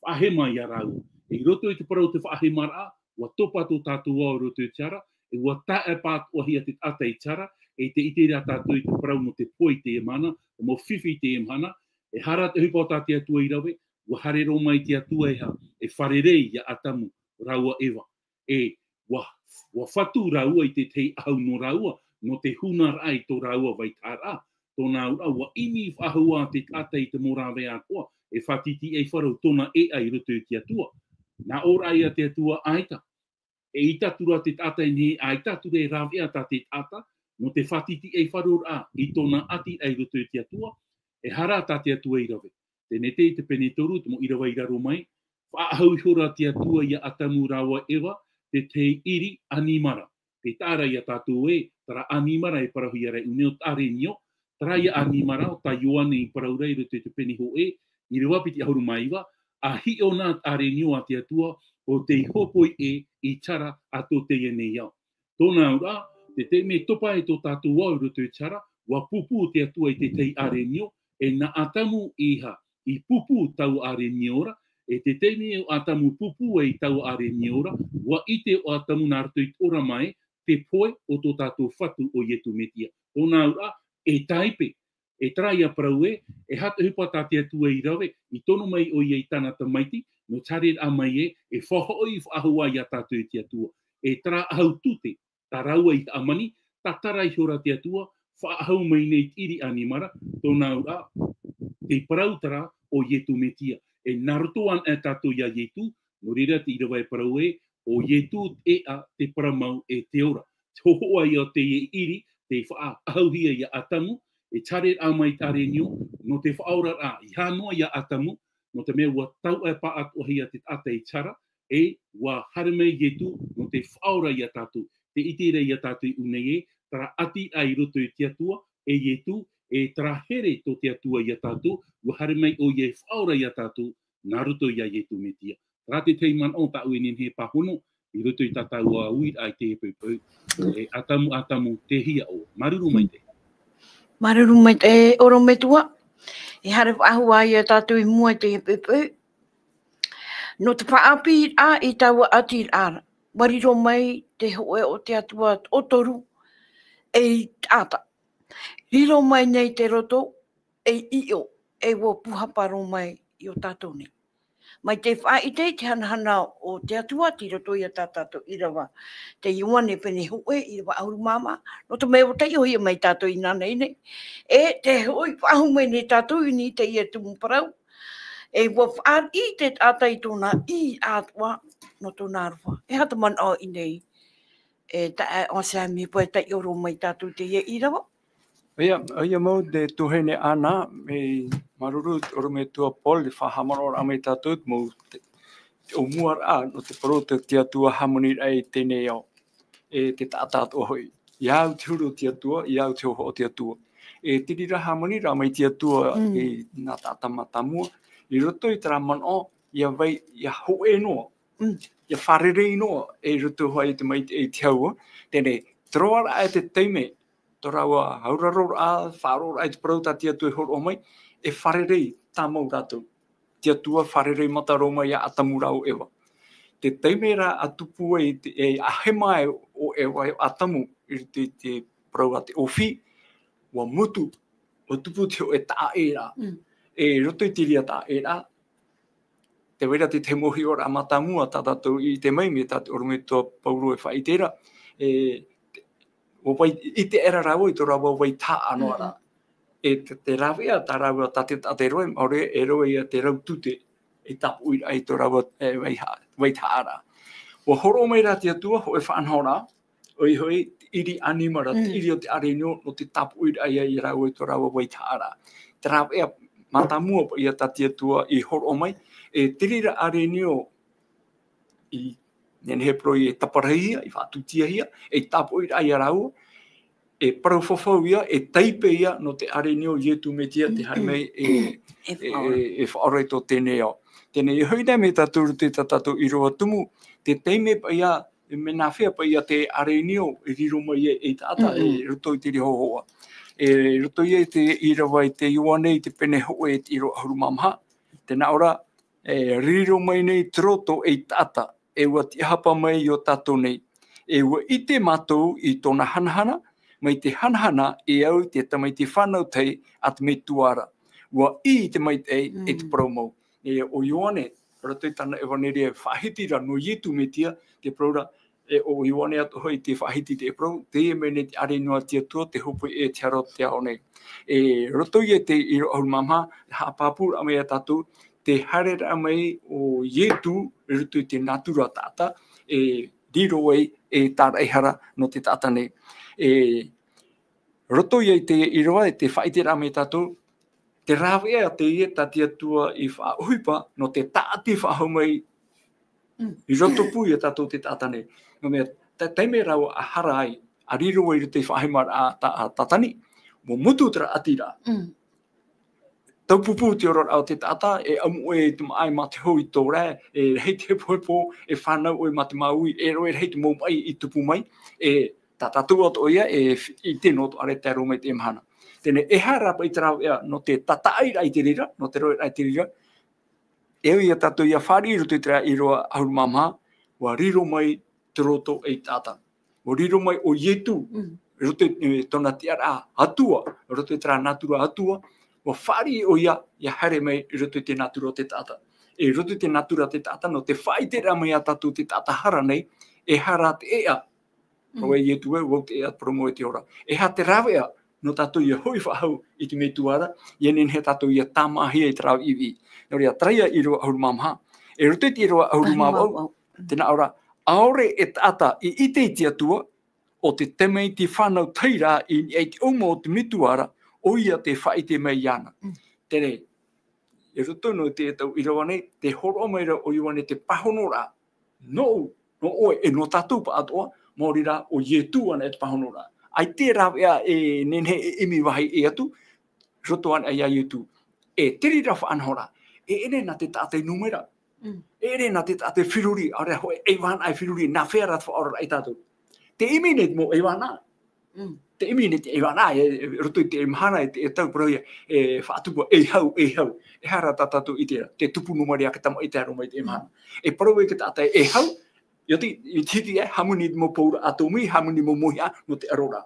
faʻahema iā rāua. E i roto i te parau o te faʻahemaraʻa, ʻua topa tō tātou ao i roto i te ara, e ʻua taʻa e pātoʻahia te taʻata i te ara, e tē ʻite ra tātou i te parau nō te pohe i teie mahana, te mau fifi i teie mahana, e aha te ʻohipa tā te Atua i rave, ʻua haere roa mai te Atua e aha, e fārerei iā Atamu rāua Eva. E ʻua, ʻua fatu rāua i te tahi ʻahu nō rāua, nō te hūnaraʻa i tō rāua vaitaharaʻa. Tōna auraʻa, ʻua ʻimi faʻahou ā te taʻata i te mau rāveʻa atoʻa, e faʻatitiʻaifaro tōna ʻēʻa i roto i te Atua. Nā ʻō ra iā te Atua, ʻaita. E ʻaita atu ra te taʻata i nehenehe, ʻaita atu ra e rāveʻa tā te taʻata, nō te faʻatitiʻaifaroraʻa i tōna ʻati i roto i te Atua, e aha tā te Atua i rave. Teie nei te pene toru, te mau ʻīrava i raro mai, faʻaʻahu ihora te Atua iā Atamu rāua Eva, te tahi ʻiri ʻanimara. Tē taʻa ra iā tātou ē, terā ʻanimara e parauhia ra i ʻō nei ʻo te ʻarenio, terā ia ʻanimara, ʻo tā Ioane i parau ra i roto i te pene hōʻē, ʻīrava piti ʻahuru mā iva, ʻa hiʻo na te ʻarenio a te Atua, ʻo tei hōpoi ʻē i te ara a tō teie nei ao. Tōna auraʻa, te taime e topa ai tō tātou ao i roto i te ara, ʻua pūpū te Atua i te tahi ʻarenio, e nā Atamu i aha, i pūpū taua ʻarenio ra, e te taime ʻo Atamu pūpū ai taua ʻarenio ra, ʻua ʻite ʻo Atamu nā roto i te ʻōrama ē, te pohe o tō tātou Fatu ʻo Ietu Metia. Tōna auraʻa, e tāipe, e terā ia parau ē, e aha te ʻohipa tā te Atua i rave, i tono mai ʻoia i tāna Tamaiti, nō te haereraʻa mai ē, e faʻahoʻi faʻahou ā iā tātou e te Atua. E terā ʻahu tute, tā rāua i hāmani, tātara ihora te Atua, faʻaʻahu mai nei te ʻiri ʻanimara, tōna auraʻa, te parau terā ʻo Ietu Metia. E nā roto anaʻe tātou iā Ietu, nō reira te ʻīrava e parau ē, ʻo Ietu te ʻēʻa, te parau mau e te ora. Te hōhoʻa ia o teie ʻiri, tei faʻaʻahuhia iā Atamu, e te haereraʻa mai i te ʻarenio, nō te faʻaoraraʻa, i hā noa iā Atamu, nō te mea ʻua tauʻa pāʻatoʻahia te taʻata i te ara, e ʻua haere mai Ietu, nō te faʻaora iā tātou. Tē ʻite ra iā tātou i ʻō nei ē, terā ʻati i roto i te Atua, e Ietu, e terā here tō te Atua iā tātou, ʻua haere mai ʻoia e faʻaora iā tātou, nā roto iā Ietu Metia. Terā te tahi manaʻo tāʻu e nehenehe e pāhono, i roto i tā tāua uiraʻa i teie poʻipoʻi. E Atamu, Atamu, tei hea ʻoe? Māuruuru maitaʻi. Māuruuru maitaʻi, e ʻorometua. E haere faʻahou ā tātou i mua i teie poʻipoʻi. Nō te faʻaʻāpīraʻa i taua ʻatiraʻa, ʻua riro mai te hōʻē o te Atua toʻotoru ei taʻata. Riro mai nei te roto, ei ʻiʻo, e ʻua pūhapa roa mai i ō tātou nei. mai te faʻaʻite i te hanahana o te Atua i roto ia tā tātou ʻīrava. Te Ioane pene hōʻē, ʻīrava ʻahuru mā maha, nō te mea ʻua taiʻohia mai tātou inānahi nei. E te hoʻi faʻahou mai nei tātou i niʻa i teie tumu parau. E ʻua fāriʻi te taʻata i tōna ʻī atoʻa nō tōna aroha. E aha te manaʻo i ʻō nei? E taʻa, ʻoe Sami, e taiʻo roa mai tātou i teie ʻīrava. ʻOia, ʻoia mau te tuahine Ana, e māuruuru i te ʻorometua Paul, e faʻahaʻamanaʻo mai tātou, mau te, te ʻōmuaraʻa, nō te parau o te Atua hāmani raʻa i teie nei ao. E te taʻata atoʻa hoʻi. ʻOia au te huru o te Atua, ʻoia au te hōhoʻa o te Atua. E te reira hāmani raʻa mai te Atua, Mm. e nā taʻata mātāmua. I roto i terā manaʻo, ʻia vai, ʻia hōʻē noa. Mm. ʻIa fārerei noa, e roto hoʻi i te maitaʻi i te hau. Teie nei, te roaraʻa e te taime, tō rāua auraro raʻa, faʻaroʻo raʻa i te parau tā te Atua i hōroʻa mai, e fārerei tāmau rātou. Te Atua fārerei mata roa mai ia Atamu rāua Eva. Te taime rā ʻa tupu ai, te, e, ʻa hema ai ʻo Eva, e Atamu, i roto i te parau a te ʻōfī, ʻua mutu, ʻua tupu te hōʻē taʻaʻēraʻa. Mm. E roto i te reira taʻaʻēraʻa, tē vai ra te tahi mau hiʻoraʻa mātāmua tā tātou i ʻite mai, mai tā te ʻorometua Paulo e faʻaʻite ra, e, ʻua vai, ʻite aʻera rāua i tō rāua vaitahaʻa noa ra. Mm. E te, te rāveʻa tā rāua, tā te taʻata e rave, ʻaore, e rave ia te rau tute, e tāpoʻi ai tō rāua, e, vaiha-, vaitahaʻa ra. ʻUa hōroʻa mai rā te Atua, hōʻē faʻanahoraʻa, ʻoia hoʻi, te ʻiri ʻanimara, te Mm. ʻiri o te ʻārenio, nō te tāpoʻiraʻa ia, ia rāua i tō rāua vaitahaʻa ra. Te rāveʻa mātāmua paʻi ia tā te Atua i hōroʻa mai, e te reira ʻārenio i nehenehe e parau ʻia taparahi, ʻia faʻatūtiahia, e tāpoʻiraʻa ia rāua, e parau fafau ia, e taipe ia, nō te ʻārenio o Ietu Metia, te haere mai e, E e, faʻaora. e, e faʻaora i tō teie nei ao. Teie nei, e hoʻi nei mai tātou i roto i tā tātou ʻīrava tumu, te taime paʻi ia, e mea nāfea paʻi ia te ʻārenio, e riro mai e, e taʻata, Mm. e roto i te reira hōhoʻa. E roto ia i te ʻīrava i te Ioane i te pene hōʻē i te ʻīrava ʻahuru mā maha. Tē nā ʻō ra, e riro mai nei te roto ei taʻata, e ʻua tiʻahapa mai i ō tātou nei. E ʻua ʻite mātou i tōna hanahana, mai te hanahana e au i te tamaiti fānau tahi a te Metua ra. ʻUa ʻī i te maitaʻi e te Mm. parau mau. E ʻo Ioane, roto i tāna ʻevaneria e faʻahiti ra nō Ietu Metia, te parau ra, e ʻo Ioane atoʻa hoʻi te faʻahiti te parau, teie mai nei te ʻārenio a te Atua, te hope e te hara o te ao nei. E roto ia i te ʻīrava ʻahuru mā maha, haʻapāpūraʻa mai ia tātou, te haereraʻa mai o Ietu i roto i te nātura taʻata, e riro ai, e tāraʻehara nō te taʻata nei. E roto ia i te ʻīrava, e te faʻaʻiteraʻa mai tātou, te rāveʻa teie tā te Atua i faʻaʻohipa, nō te tāʻati faʻahou mai, Mm. i roto pū ia tātou te taʻata nei. Nō te mea, te, te mea rāua ʻa hara ai, ʻa riro ai i roto i faʻahemaraʻa tā, a Tātani, ʻua mutu terā ʻati ra. Mm. Taupupū te oraraʻa o te taʻata, e ʻamu ʻoe i te maʻa mā te hau i tō ra, e rahi te hepohepo, e fānau ʻoe mā te māuiui, e rave rahi te mau maʻi i tupu mai, e tā tātou atoʻa ia, e f-, ʻite noa atoʻa ra e tae roa mai i teie mahana. Teie nei, e aha rā paʻi te rāveʻa nō te tātaʻiraʻa i te reira, nō te rāveʻa i te reira, e au ia tātou ʻia fāriʻi i roto i terā ʻīrava ʻahuru mā maha, ʻua riro mai te roto ei taʻata. ʻUa riro mai ʻo Ietu, Mm. roto i, e, tōna tiʻaraʻa Atua, roto i terā nātura Atua, ʻua fāriʻi ʻoia, ʻia haere mai i roto i te nātura o te taʻata. E roto i te nātura o te taʻata, nō te faʻaʻiteraʻa mai ia tātou te taʻata hara nei, e aha rā te ʻēʻa, Mm. Parau e Ietu ē, ʻo vau te ʻēʻa, te parau mau e te ora. E aha te rāveʻa nō tātou ʻia hoʻi faʻahou i te Metua ra, ʻia nehenehe tātou ʻia tāmāhia i te rāveʻa ʻīviʻi. Nō reira, terā ia ʻīrava ʻahuru mā maha. E roto i te ʻīrava ʻahuru mā vaʻu, ʻahuru mā vaʻu. Tē nā ʻō ra, ʻaore e taʻata i ʻite i te Atua, ʻo te tamaiti fānau tahi rā i, i te ʻuma o te Metua ra, ʻoia tē faʻaʻite mai iāna. Mm. Teie nei, i roto noa i te, taua ʻīrava nei, tē hōroʻa mai ra ʻo Ioane te pāhonoraʻa, nōʻu, nō ʻoe, e nō tātou pāʻatoʻa, maori rā, ʻo Ietu anaʻe te pāhonoraʻa. ʻAita e rāveʻa e nehenehe e ʻimi vāhi ʻē atu, roto anaʻe ia Ietu. E te reira faʻanahoraʻa, e ʻere nā te taʻata i nūmera. Mm. E ʻere nā te taʻata i feruri, ʻaore rā hōʻē ʻaivānaʻa i feruri, nāfea rā te faʻaoraraʻa ia tātou. Tē ʻimi nei te mau ʻaivānaʻa. Mm. Tē ʻimi nei te ʻaivānaʻa, e, e, roto i te mahana, e te, e tau parau ia, e faʻatupu, e hau, e hau. E aha rā tā tātou i ʻite ra, tē tupu noa mai ra ʻa te tamaʻi i tae roa mai i te Mm. mahana. E parau ai te taʻata, e hau, ʻia ʻite, i te hiti ē, hāmani i te mau pauraʻa atomi, hāmani i te mau mōhiʻa, nō te ʻaroraʻa.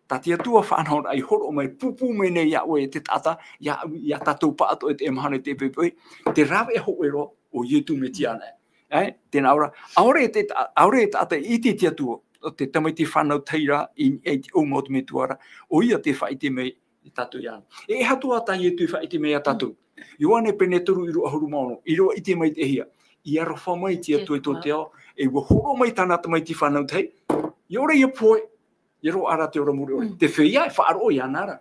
Tā te Atua faʻanahoraʻa i hōroʻa mai, pūpū mai nei ia ʻoe te taʻata, ia, ia tātou pāʻatoʻa i te mahana i te poʻipoʻi, te rāveʻa hōʻē roa, ʻo Ietu Metia nei. ʻĒ, tēnā ʻō ra, ʻaore te ta-, ʻaore te taʻata i ʻite i te Atua, ʻo te tamaiti fānau tahi ra, i, i te ʻounga o te Metua ra, ʻo ia tē faʻaʻite mai iā tātou iāna. E aha atoʻa tā Ietu i faʻaʻite mai iā tātou? Ioane pene toru ʻīrava ʻahuru mā ono, ʻīrava ʻite maitaʻihia. I aroha mai te Atua i tō te ao, e ʻua hōroʻa mai tāna tamaiti fānau tahi, ʻia ora ʻia pohe, ʻia roaʻa ra te ora mure ʻore. Mm. Te feiā e faʻaroʻo iāna ra.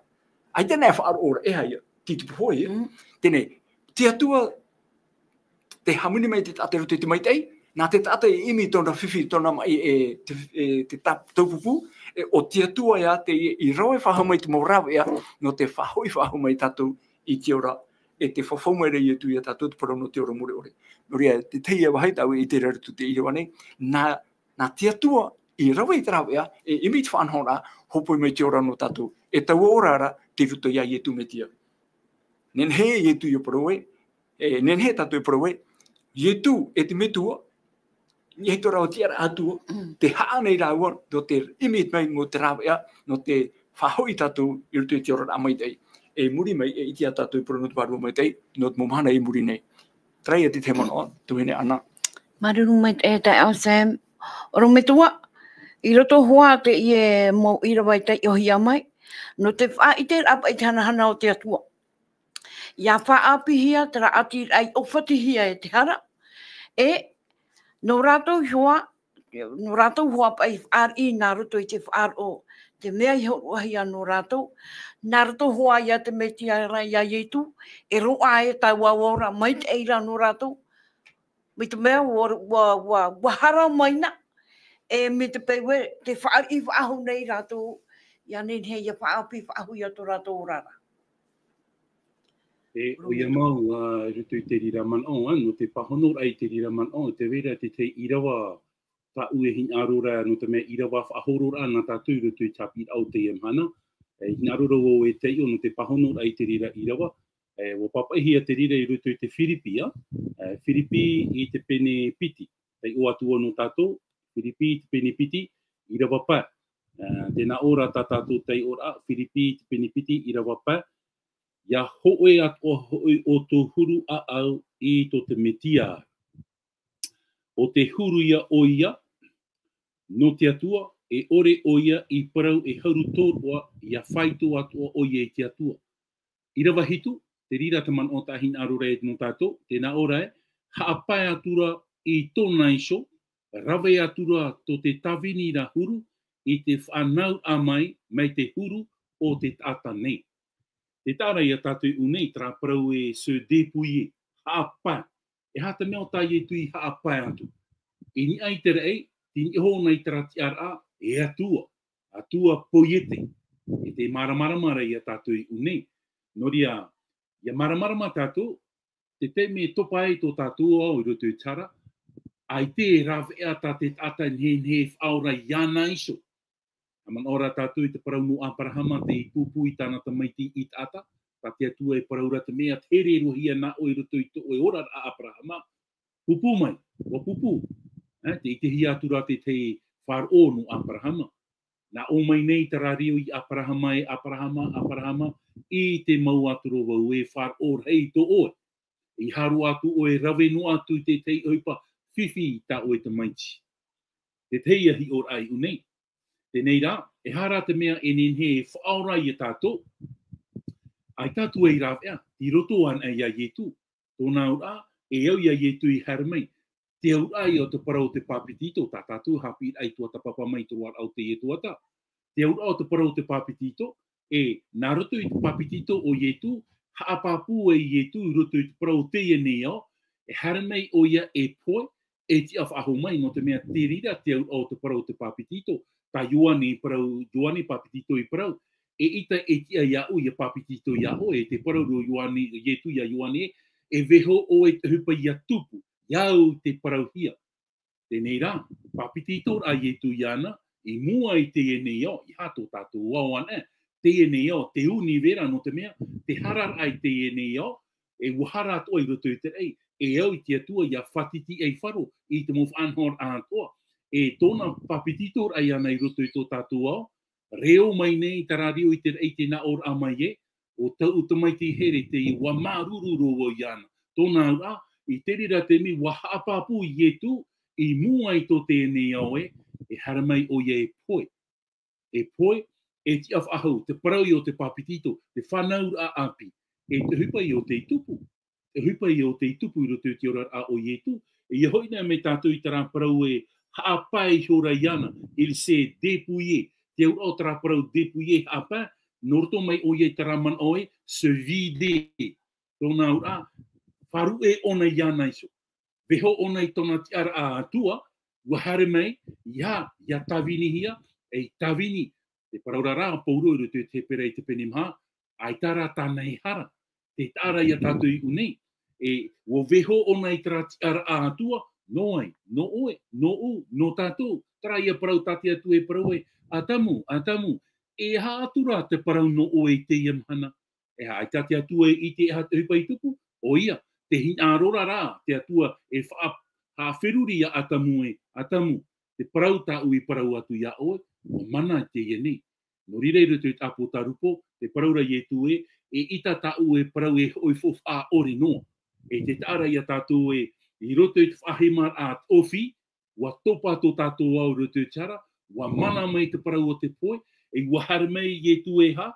ʻAita anaʻe e faʻaroʻo ra, e aha ia? Tei te pohe ia. Mm. Teie nei, te Atua tē hāmani mai te taʻata i roto i te maitaʻi, nā te taʻata e ʻimi i tōna fifi, tōna maʻi, e te, e te ta-, taupupū, e ʻo te Atua ïa tē, i rave faʻahou mai te mau rāveʻa, nō te faʻahoʻi faʻahou mai tātou i te ora, e tē fafau mai ra Ietu iā tātou te parau nō te ora mure ʻore. Nō reira, te tahi vāhi tāʻu e ʻite ra i roto i te ʻīrava nei, nā, nā te Atua i rave i te rāveʻa, e ʻimi i te faʻanahoraʻa, hōpoi mai te ora nō tātou, e taua ora ra, tei roto iā Ietu Metia. Nehenehe Ietu ʻia parau ē, e, nehenehe tātou e parau ē, Ietu e te Metua, i te rave tiʻaraʻa Atua, Mm. tē haʻa nei rāua, nō te ʻimi mai nō te rāveʻa, nō te faʻahoʻi tātou i roto i te oraraʻa maitaʻi. E muri mai, e ʻite ā tātou i parau nō te Vārua Maitaʻi, nō te mau mahana i muri nei. Terā ïa te tahi manaʻo, tuahine Ana. Māuruuru maitaʻi e taeaʻe Sam. ʻOrometua, i roto hoʻi i teie mau ʻīrava i taiʻohia mai, nō te faʻaʻiteraʻa paʻi i te hanahana o te Atua. ʻIa faʻaʻāpīhia terā ʻātiraʻa i ʻōfatihia e te hara, e nō rātou hoʻi, nō rātou hoʻi paʻi i fāriʻi nā roto i te faʻaroʻo, te mea i hōroʻahia nō rātou, nā roto hoʻi iā te Metia ra iā Ietu, e roaʻa e taua ora maitaʻi ra nō rātou, mai te mea ʻua, ʻua, ʻua, ʻua hara mai na, e mai te peu ē, tē fāriʻi faʻahou nei rātou, ʻia nehenehe ʻia faʻaʻāpī faʻahou ïa tō rātou oraraʻa. E, ʻoia mau, ā, i roto i te reira manaʻo, ā, nō te pāhonoraʻa i te reira manaʻo, tē vai ra te tahi ʻīrava tāʻu e hinaʻaro ra, nō te mea ʻīrava faʻahororaʻa nā tātou i roto i te haʻapiʻiraʻa o teie mahana. E, hinaʻaro ra vau e taiʻo nō te pāhonoraʻa i te reira ʻīrava. E, ʻua pāpaʻihia te reira i roto i te Firipi, ā. E, Firipi i te pene piti. Taiʻo atu vau nō tātou, Firipi i te pene piti, ʻīrava pae. E, tēnā ʻō ra tā tātou taiʻoraʻa, Firipi i te pene piti, ʻīrava pae. ʻIa hōʻē atoʻa hoʻi ʻo tō huru ʻāʻau i tō te Metia. ʻO te huru ïa ʻoia nō te Atua, e ʻore ʻoia i parau e haru tōroʻa, ʻia faito atoʻa ʻoia i te Atua. ʻĪrava hitu, te reira te manaʻo tā hinaʻaro ra nō tātou, tēnā ʻō ra ē, haʻapae atu ra i tōna iho, rave atu ra tō te tāvini ra huru, i te fānauraʻa mai, mai te huru o te taʻata nei. Tē taʻa ra ia tātou i ʻō nei, terā parau e se dépouiller, haʻapae. E aha te mea tā Ietu i haʻapae atu? I niʻa i te raʻi, tei niʻa iho na i terā tiʻaraʻa, e Atua, Atua poiete. E tē māramarama ra ia tātou i ʻō nei. Nō reira, ʻia māramarama tātou, te taime e topa ai tō tātou ao i roto i te hara, ʻaita e rāveʻa tā te taʻata e nehenehe e faʻaora iāna iho. ʻA manaʻo ra tātou i te parau nō Aperahama, tei pūpū i tāna tamaiti i taʻata, tā te Atua e parau ra te mea, tē here roa hia nā ʻoe i roto i tō ʻoe oraraʻa Aperahama, pūpū mai, ʻua pūpū. Ē, tē ʻitehia atu ra te tahi faʻaroʻo nō Aperahama. Nā ʻō mai nei terā reo ia Aperahama, e Aperahama, Aperahama, i te mau atu ra vau e faʻaroʻo rahi tō ʻoe. ʻEiaha roa atu ʻoe e rave noa atu i te tahi ʻohipa fifi i tā ʻoe tamaiti. Te tahi ia hiʻoraʻa i ʻō nei. Teie rā, e aha rā te mea e nehenehe e faʻaora ia tātou? ʻAita tātou e rāveʻa, tei roto anaʻe ia Ietu. Tōna auraʻa, e au ia Ietu i haere mai. Te auraʻa ia o te parau o te pāpetito, tā tātou haʻapiʻiraʻa i tuatāpapa mai i te roaraʻa o teie tuatā. Te auraʻa o te parau o te pāpetito, e, nā roto i te pāpetito o Ietu, haʻapāpū ai Ietu i roto i te parau o teie nei ao, e haere mai ʻoia e pohe, e tiʻa faʻahou mai, nō te mea te reira te auraʻa o te parau o te pāpetito, tā Ioane i parau, Ioane Pāpetito i parau, eʻita e tiʻa iāʻu, ʻia pāpetito iāʻu, e te parau ra Ioane, Ietu ia Ioane, e vaiiho ʻoe i te ʻohipa ʻia tupu, iāʻu te parauhia. Teie rā, pāpetitoraʻa Ietu iāna, i mua i teie nei ao, ʻeiaha tō tātou ao anaʻe, teie nei ao, te ʻunivera nō te mea, te hararaʻa i teie nei ao, e ʻua hara atoʻa i roto i te raʻi, e au i te Atua ʻia fātiti ʻaifaro i te mau faʻanahoraʻa atoʻa, e tōna pāpetitoraʻa iāna i roto i tō tātou ao, reo mai nei terā reo i te raʻi tē nā ʻōraʻa mai ē, ʻo tāʻu tamaiti here tei ʻua māuruuru roa vau iāna. Tōna auraʻa, I te reira te mea ua haʻapāpū Ietu i mua i tō teie nei ao ē, e haere mai ʻoia e pohe. E pohe, e tiʻa faʻahou, te parau i ʻō te pāpetito, te fānauraʻa ʻāpī, e te ʻohipa i ʻō tei tupu. Te ʻohipa i ʻō tei tupu i roto i te oraraʻa o Ietu. E ʻia hoʻi nei mai tātou i terā parau e haʻapae ihora iāna, il s'est dépouillé. Te auraʻa o terā parau dépouillé, haʻapae, nō roto mai ʻoia i terā manaʻo ē, se vider. Tōna auraʻa, faʻaruʻe ʻōna iāna iho. Vaiiho ʻōna i tōna tiʻaraʻa Atua, ua haere mai, ʻia, ʻia tāvinihia, ei tāvini. Te parau ra a Pauro i roto i te Hepera i te pene maha, ʻaita rā tāna e hara. Te taʻa ra ia tātou i ʻō nei. E, ua vaiiho ʻōna i terā tiʻaraʻa Atua, nō ai, nō ʻoe, nōʻu, nō tātou. Terā ia parau tā te Atua e parau ai, Atamu, Atamu, e aha atu rā te parau nō ʻoe i teie mahana? E aha, ʻaita te Atua e ʻite e aha te ʻohipa i tupu? ʻOia, te hinaʻaro ra, te Atua e faʻa-, haʻaferuri ia Atamu ē, Atamu, te parau tāʻu i parau atu iā ʻoe, ua mana i teie nei. Nō reira i roto i te ʻĀpōtarupo, te parau ra Ietu ē, eʻita tāʻu e parau e hoʻi faufaʻa ʻore noa. E te taʻa ra ia tātou ē, i roto i te faʻahemaraʻa ʻofi, ua topa tō tātou ao i roto i te hara, ua mana mai te parau o te pohe, e ua haere mai Ietu e ha,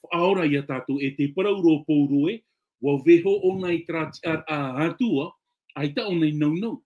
faʻaora ia tātou, e te parau ra o Pauro ē, ua vaiiho ʻōna i terā tiʻaraʻa Atua, ʻaita ʻōna i naunau.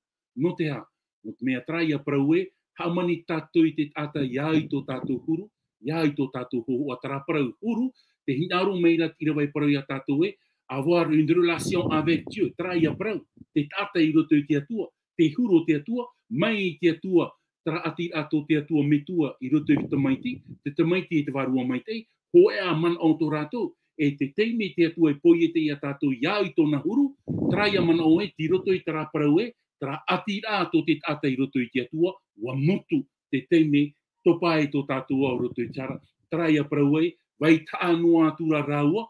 Nō te aha? Nō te mea terā ia parau ē, hāmani tātou i te taʻata ʻia au i tō tātou huru, ʻia au i tō tātou hōhoʻa. Terā parau huru, te hinaʻaro mai ra te ʻīrava e parau ia tātou ē, avoir une relation avec Dieu, terā ia parau, te taʻata i roto i te Atua, te huru o te Atua, mai i te Atua, terā ʻatiraʻa tō te Atua metua i roto i te Tamaiti, te Tamaiti e te Vārua Maitaʻi, hōʻē ā manaʻo tō rātou, e te taime te Atua e poiete ia tātou ʻia au i tōna huru, terā ia manaʻo ē, tei roto i terā parau ē, terā ʻatiraʻa tō te taʻata i roto i te Atua, ua motu te taime topa ai tō tātou ao i roto i te hara, terā ia parau ē, vai taʻa noa atu ra rāua,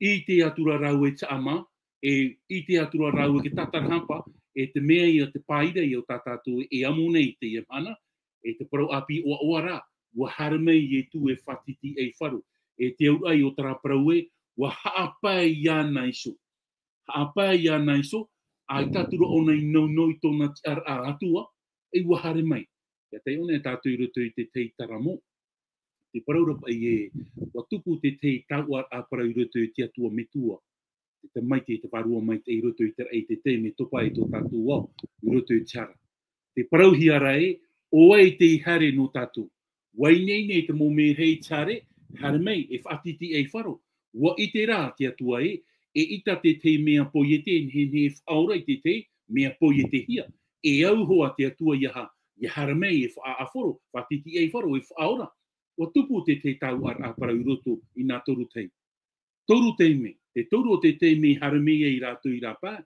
ʻite atu ra rāua e te haʻamā, e ʻite atu ra rāua e te tātarahapa, e te mea ia te paira ia o tā tātou e amo nei i teie mahana, e te parau ʻāpī ʻoaʻoa rā, ua haere mai Ietu e faʻatitiʻaifaro, e te auraʻa o terā parau ē, ua haʻapae iāna iho. Haʻapae iāna iho, ʻaita atu ra ʻōna i naunau i tōna tiʻaraʻa Atua, e ua haere mai. ʻIa taiʻo nei tātou i roto i te tahi taramo. Te parau ra paʻi ē, ua tupu te tahi tauʻaraʻa parau i roto i te Atua metua, te Tamaiti e te Vārua Maitaʻi i roto i te raʻi, te taime topa ai tō tātou ao i roto i te hara. Te parauhia ra ē, ʻo vai tei haere nō tātou? Ua ineine te mau merahi i te haere, haere mai, e faʻatitiʻaifaro. Ua ʻite rā te Atua ē, eʻita te tahi mea poiete e nehenehe e faʻaora i te tahi mea poietehia. E au hoʻi te Atua ʻia ha-, ʻia haere mai e faʻaʻafaro, faʻatitiʻaifaro, e faʻaora. Ua tupu te tahi tauʻaraʻa parau i roto i nā toru taime. Toru taime, te toru o te taime i haere mai ai rātou i rāpae,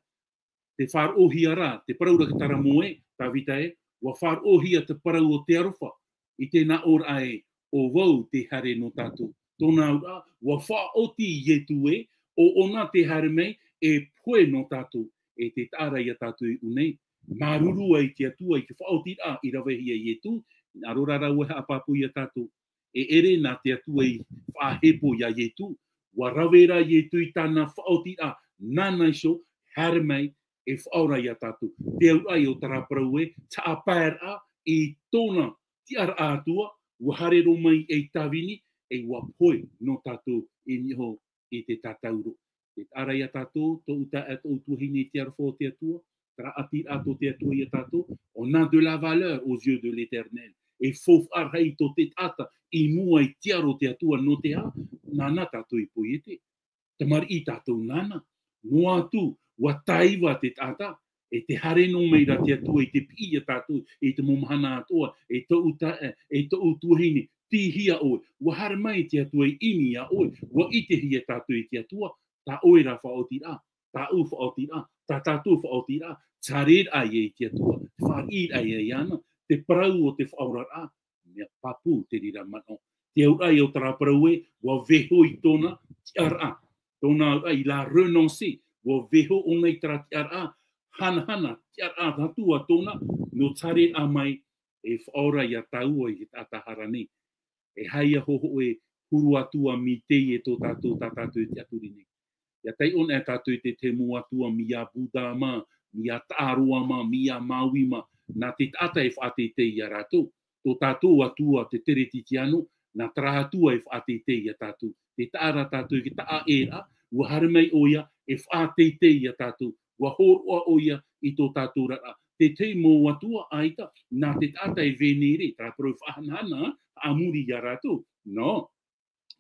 te faʻaroʻohia ra, te parau ra te taramo ē, Tavita ē, ua faʻaroʻohia te parau o te aroha, i te nāʻōraʻa ē, ʻo vau tei haere nō tātou. Tōna auraʻa, ua faʻaoti Ietu ē, ʻo ʻōna tei haere mai, e pohe nō tātou, e te taʻa ra ia tātou i ʻō nei. Māuruuru ai te Atua i te faʻaotiraʻa i ravehia e Ietu, hinaʻaro rā rāua e haʻapāpū ia tātou. E ʻere nā te Atua i faʻahepo ia Ietu, ua rave rā Ietu i tāna faʻaotiraʻa, nāna iho, haere mai, e faʻaora ia tātou. Te auraʻa o terā parau ē, haʻapaeraʻa i tōna tiʻaraʻa Atua, ua haere roa mai ei tāvini, e ua pohe nō tātou i niʻa iho i te tātauro. Te taʻa ra ia tātou, tōʻu taeaʻe, tōʻu tuahine i te aroha o te Atua, terā ʻatiraʻa tō te Atua ia tātou, on a de la valeur aux yeux de l'Éternel. E faufaʻa rahi tō te taʻata i mua i te aro o te Atua, nō te aha, nāna tātou i poiete. Tamariʻi tātou nāna. Noa atu, ua taiva te taʻata, e tē haere noa mai ra te Atua i te piʻi ia tātou, i te mau mahana atoʻa, e tōʻu taeaʻe, e tōʻu tuahine, tīhia ʻoe. Ua haere mai te Atua i ʻimi ia ʻoe, ua ʻitehia tātou e te Atua, tā ʻoe rā faʻaotiraʻa, tāʻu faʻaotiraʻa, tā tātou faʻaotiraʻa, te fārereiraʻa ia i te Atua, te fāriʻiraʻa ia iāna, te parau o te faʻaoraraʻa, mea pāpū te reira manaʻo. Te auraʻa o terā parau ē, ua vaiiho i tōna tiʻaraʻa, tōna auraʻa, il a renoncé, ua vaiiho ʻōna i terā tiʻaraʻa, hanahana, tiʻaraʻa Atua tōna, nō te fārereiraʻa mai, e faʻaora ia tāua i te taʻata hara nei. E aha ia hōhoʻa e huru atu ā mai teie tō tātou, tā tātou e tiʻaturi nei? ʻIa taiʻo anaʻe tātou i te tahi mau atua, mai iā Buddha mā, mai iā Taʻaroa mā, mai iā Maui mā, nā te taʻata e faʻateitei iā rātou. Tō tātou Atua, te Teretitiano, nā terā Atua e faʻateitei iā tātou. Tē taʻa ra tātou i te taʻa ʻē ra, ʻua haere mai ʻoia e faʻateitei iā tātou. ʻUa hōroʻa ʻoia i tō tātou oraraʻa. Te tahi mau atua, ʻaita, nā te taʻata e Venere, terā parau faʻahanahana, ā muri iā rātou. No.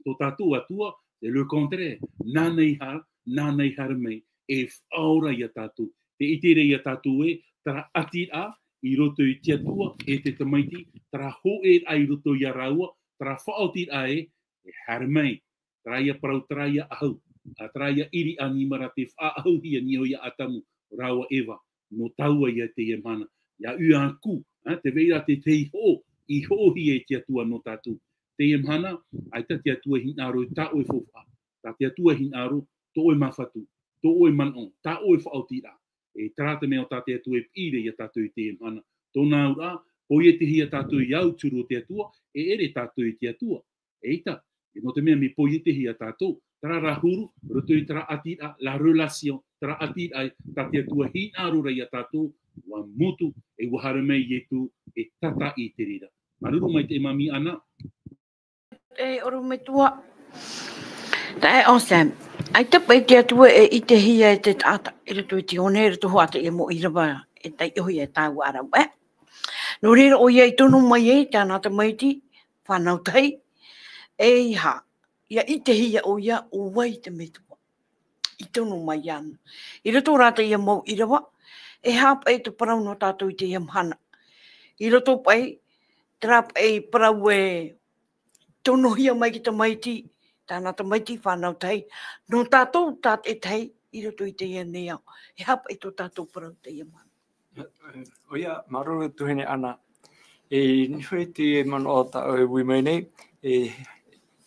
Tō tātou Atua, c'est le contraire. Nāna i haere, nāna i haere mai, e faʻaora iā tātou. Tē ʻite ra iā tātou ē, terā ʻatiraʻa i roto i te Atua, e te Tamaiti, terā hōʻēraʻa i roto iā rāua, terā faʻaotiraʻa ē, e haere mai. Terā ïa parau, terā ïa ʻahu, ā, terā ïa ʻiri ʻanimara tei faʻaʻahuhia nei iā Atamu rāua Eva, nō tāua ïa teie mahana. ʻIa ʻuʻa atu, ā, tē vai ra te tahi hoʻo, i hoʻohia e te Atua nō tātou. Teie mahana, ʻaita te Atua e hinaʻaro i tā ʻoe faufaʻa, tā te Atua e hinaʻaro tō ʻoe māfatu, tō ʻoe manaʻo, tā ʻoe faʻaotiraʻa. E terā te mea ʻo tā te Atua e piʻi ra iā tātou i teie mahana. Tōna auraʻa, poietehia tātou i auturu o te Atua, e ʻere tātou i te Atua. ʻEita, e nō te mea mea poietehia tātou, terā rā huru, roto i terā ʻatiraʻa, la relation, terā ʻatiraʻa, tā te Atua e hinaʻaro ra iā tātou, ʻua motu, e ʻua haere mai Ietu, e tātaʻi i te reira. Māuruuru maitaʻi e Māmī Ana. E ʻorometua. Taeaʻe Sam. ʻAita paʻi te Atua e ʻitehia e te taʻata, i roto i te one, i roto hoʻi i te mau ʻīrava, e taiʻohia e taua ʻāraʻuaʻe. Nō reira ʻoia i tono mai ai tāna tamaiti, fānau tahi, e ʻeiaha, ʻia ʻitehia ʻoia ʻo vai te Metua. I tono mai ana. I roto rā teie mau ʻīrava, e aha paʻi te parau nō tātou i teie mahana. I roto paʻi, terā paʻi parau e tonohia mai te tamaiti, tāna tamaiti fānau tahi, nō tātou tātaʻitahi i roto i teie nei ao. E aha paʻi tō tātou parau teie mahana. ʻOia, māuruuru tuahine Ana. E niho i te manaʻo tā ʻoe e ui mai nei, e,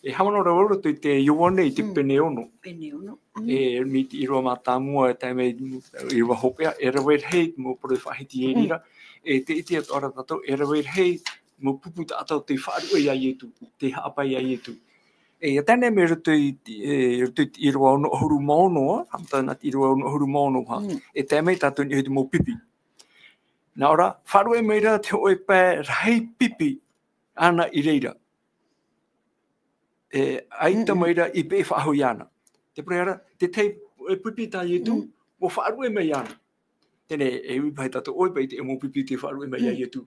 e haʻamanaʻo ra vau i roto i te Ioane i te Mm. pene ono. Pene ono. Mm. E, mai te ʻīrava mātāmua e tae mai ʻīrava hopeʻa, e rave rahi te mau parau e faʻahiti i Mm. reira. E tē ʻite atoʻa ra tātou, e rave rahi mau pupu taʻata tei faʻaruʻe iā Ietu, tei haʻapae iā Ietu. E, ʻia tae nei mai roto i te, e, roto i te ʻīrava ono ʻahuru mā ono, ā, haʻamata na te ʻīrava ono ʻahuru mā ono, ā. Mm. E tae mai tātou i niʻa i te mau pipi. Nā ʻō ra, faʻaruʻe mai ra te hōʻē pae rahi pipi, āna i reira. E, ʻaita Mm-mm. mai ra i peʻe faʻahou iāna. Te parau ra, te tahi e pipi tā Ietu, Mm. ʻua faʻaruʻe mai iāna. Teie nei, e ui paʻi tātou, ʻoia paʻi te mau pipi tei faʻaruʻe mai iā Mm. Ietu.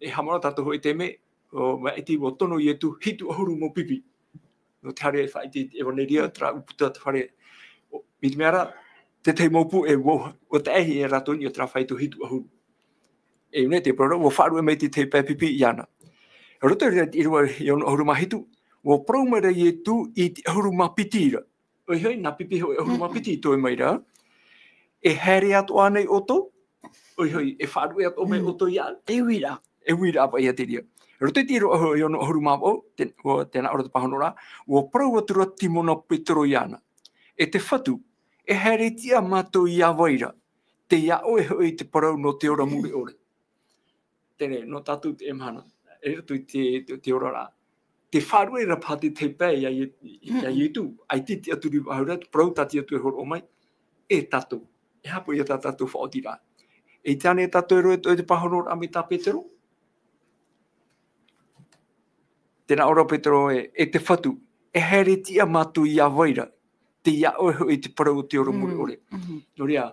E haʻamanaʻo tātou hoʻi te mea, ʻo, maʻiti ʻua tono Ietu hitu ʻahuru mau pipi. Nō te haere e faʻaʻite i te ʻevaneria, Mm. terā ʻūputa te fare. ʻO, mai te mea ra, te tahi mau pū e ʻua, ʻua taʻahi e rātou nei ʻo terā faito hitu ʻahuru. E ʻua nei te parau ra, ʻua faʻaruʻe mai te tahi pae pipi iāna. Roto i te ʻīrava e ono ʻahuru mā hitu, ʻua parau mai ra Ietu i te ʻahuru mā piti ra. ʻOia hoʻi, nā pipi hoʻi ʻahuru mā Mm-mm. piti i toe mai ra. E haere atoʻa nei ʻoutou, ʻoia hoʻi, e faʻaruʻe atoʻa mai Mm. ʻoutou iāʻu. E uiraʻa. E uiraʻa paʻi ia te reira. Roto i te ʻīrava ʻahuru, e ono ʻahuru mā vaʻu, te, ʻo, tē nā ʻō ra te pāhonoraʻa, ʻua parau atu ra Timona Petero iāna. E te Fatu, e haere tiʻa mātou ia vai ra, tei iā ʻoe hoʻi te parau nō te ora mure ʻore. Teie nei, nō tātou teie mahana, e roto i te, te, te oraraʻa. Te faʻaruʻe ra paha te tahi pae iā Ie-, iā Mm-mm. Ietu, ʻaita i tiʻaturi faʻahou ra, te parau tā te Atua e hōroʻa mai, e tātou. E aha paʻi ia tā tātou faʻaotiraʻa. E ʻite ānei tātou e rave atoʻa i te pāhonoraʻa mai tā Petero? Tē nā ʻō ra Petero ē, e te Fatu, e haere tiʻa mātou ia vai ra, tei iā ʻoe hoʻi te parau o te ora mure Mm. ʻore. Mm-hmm. Nō reira,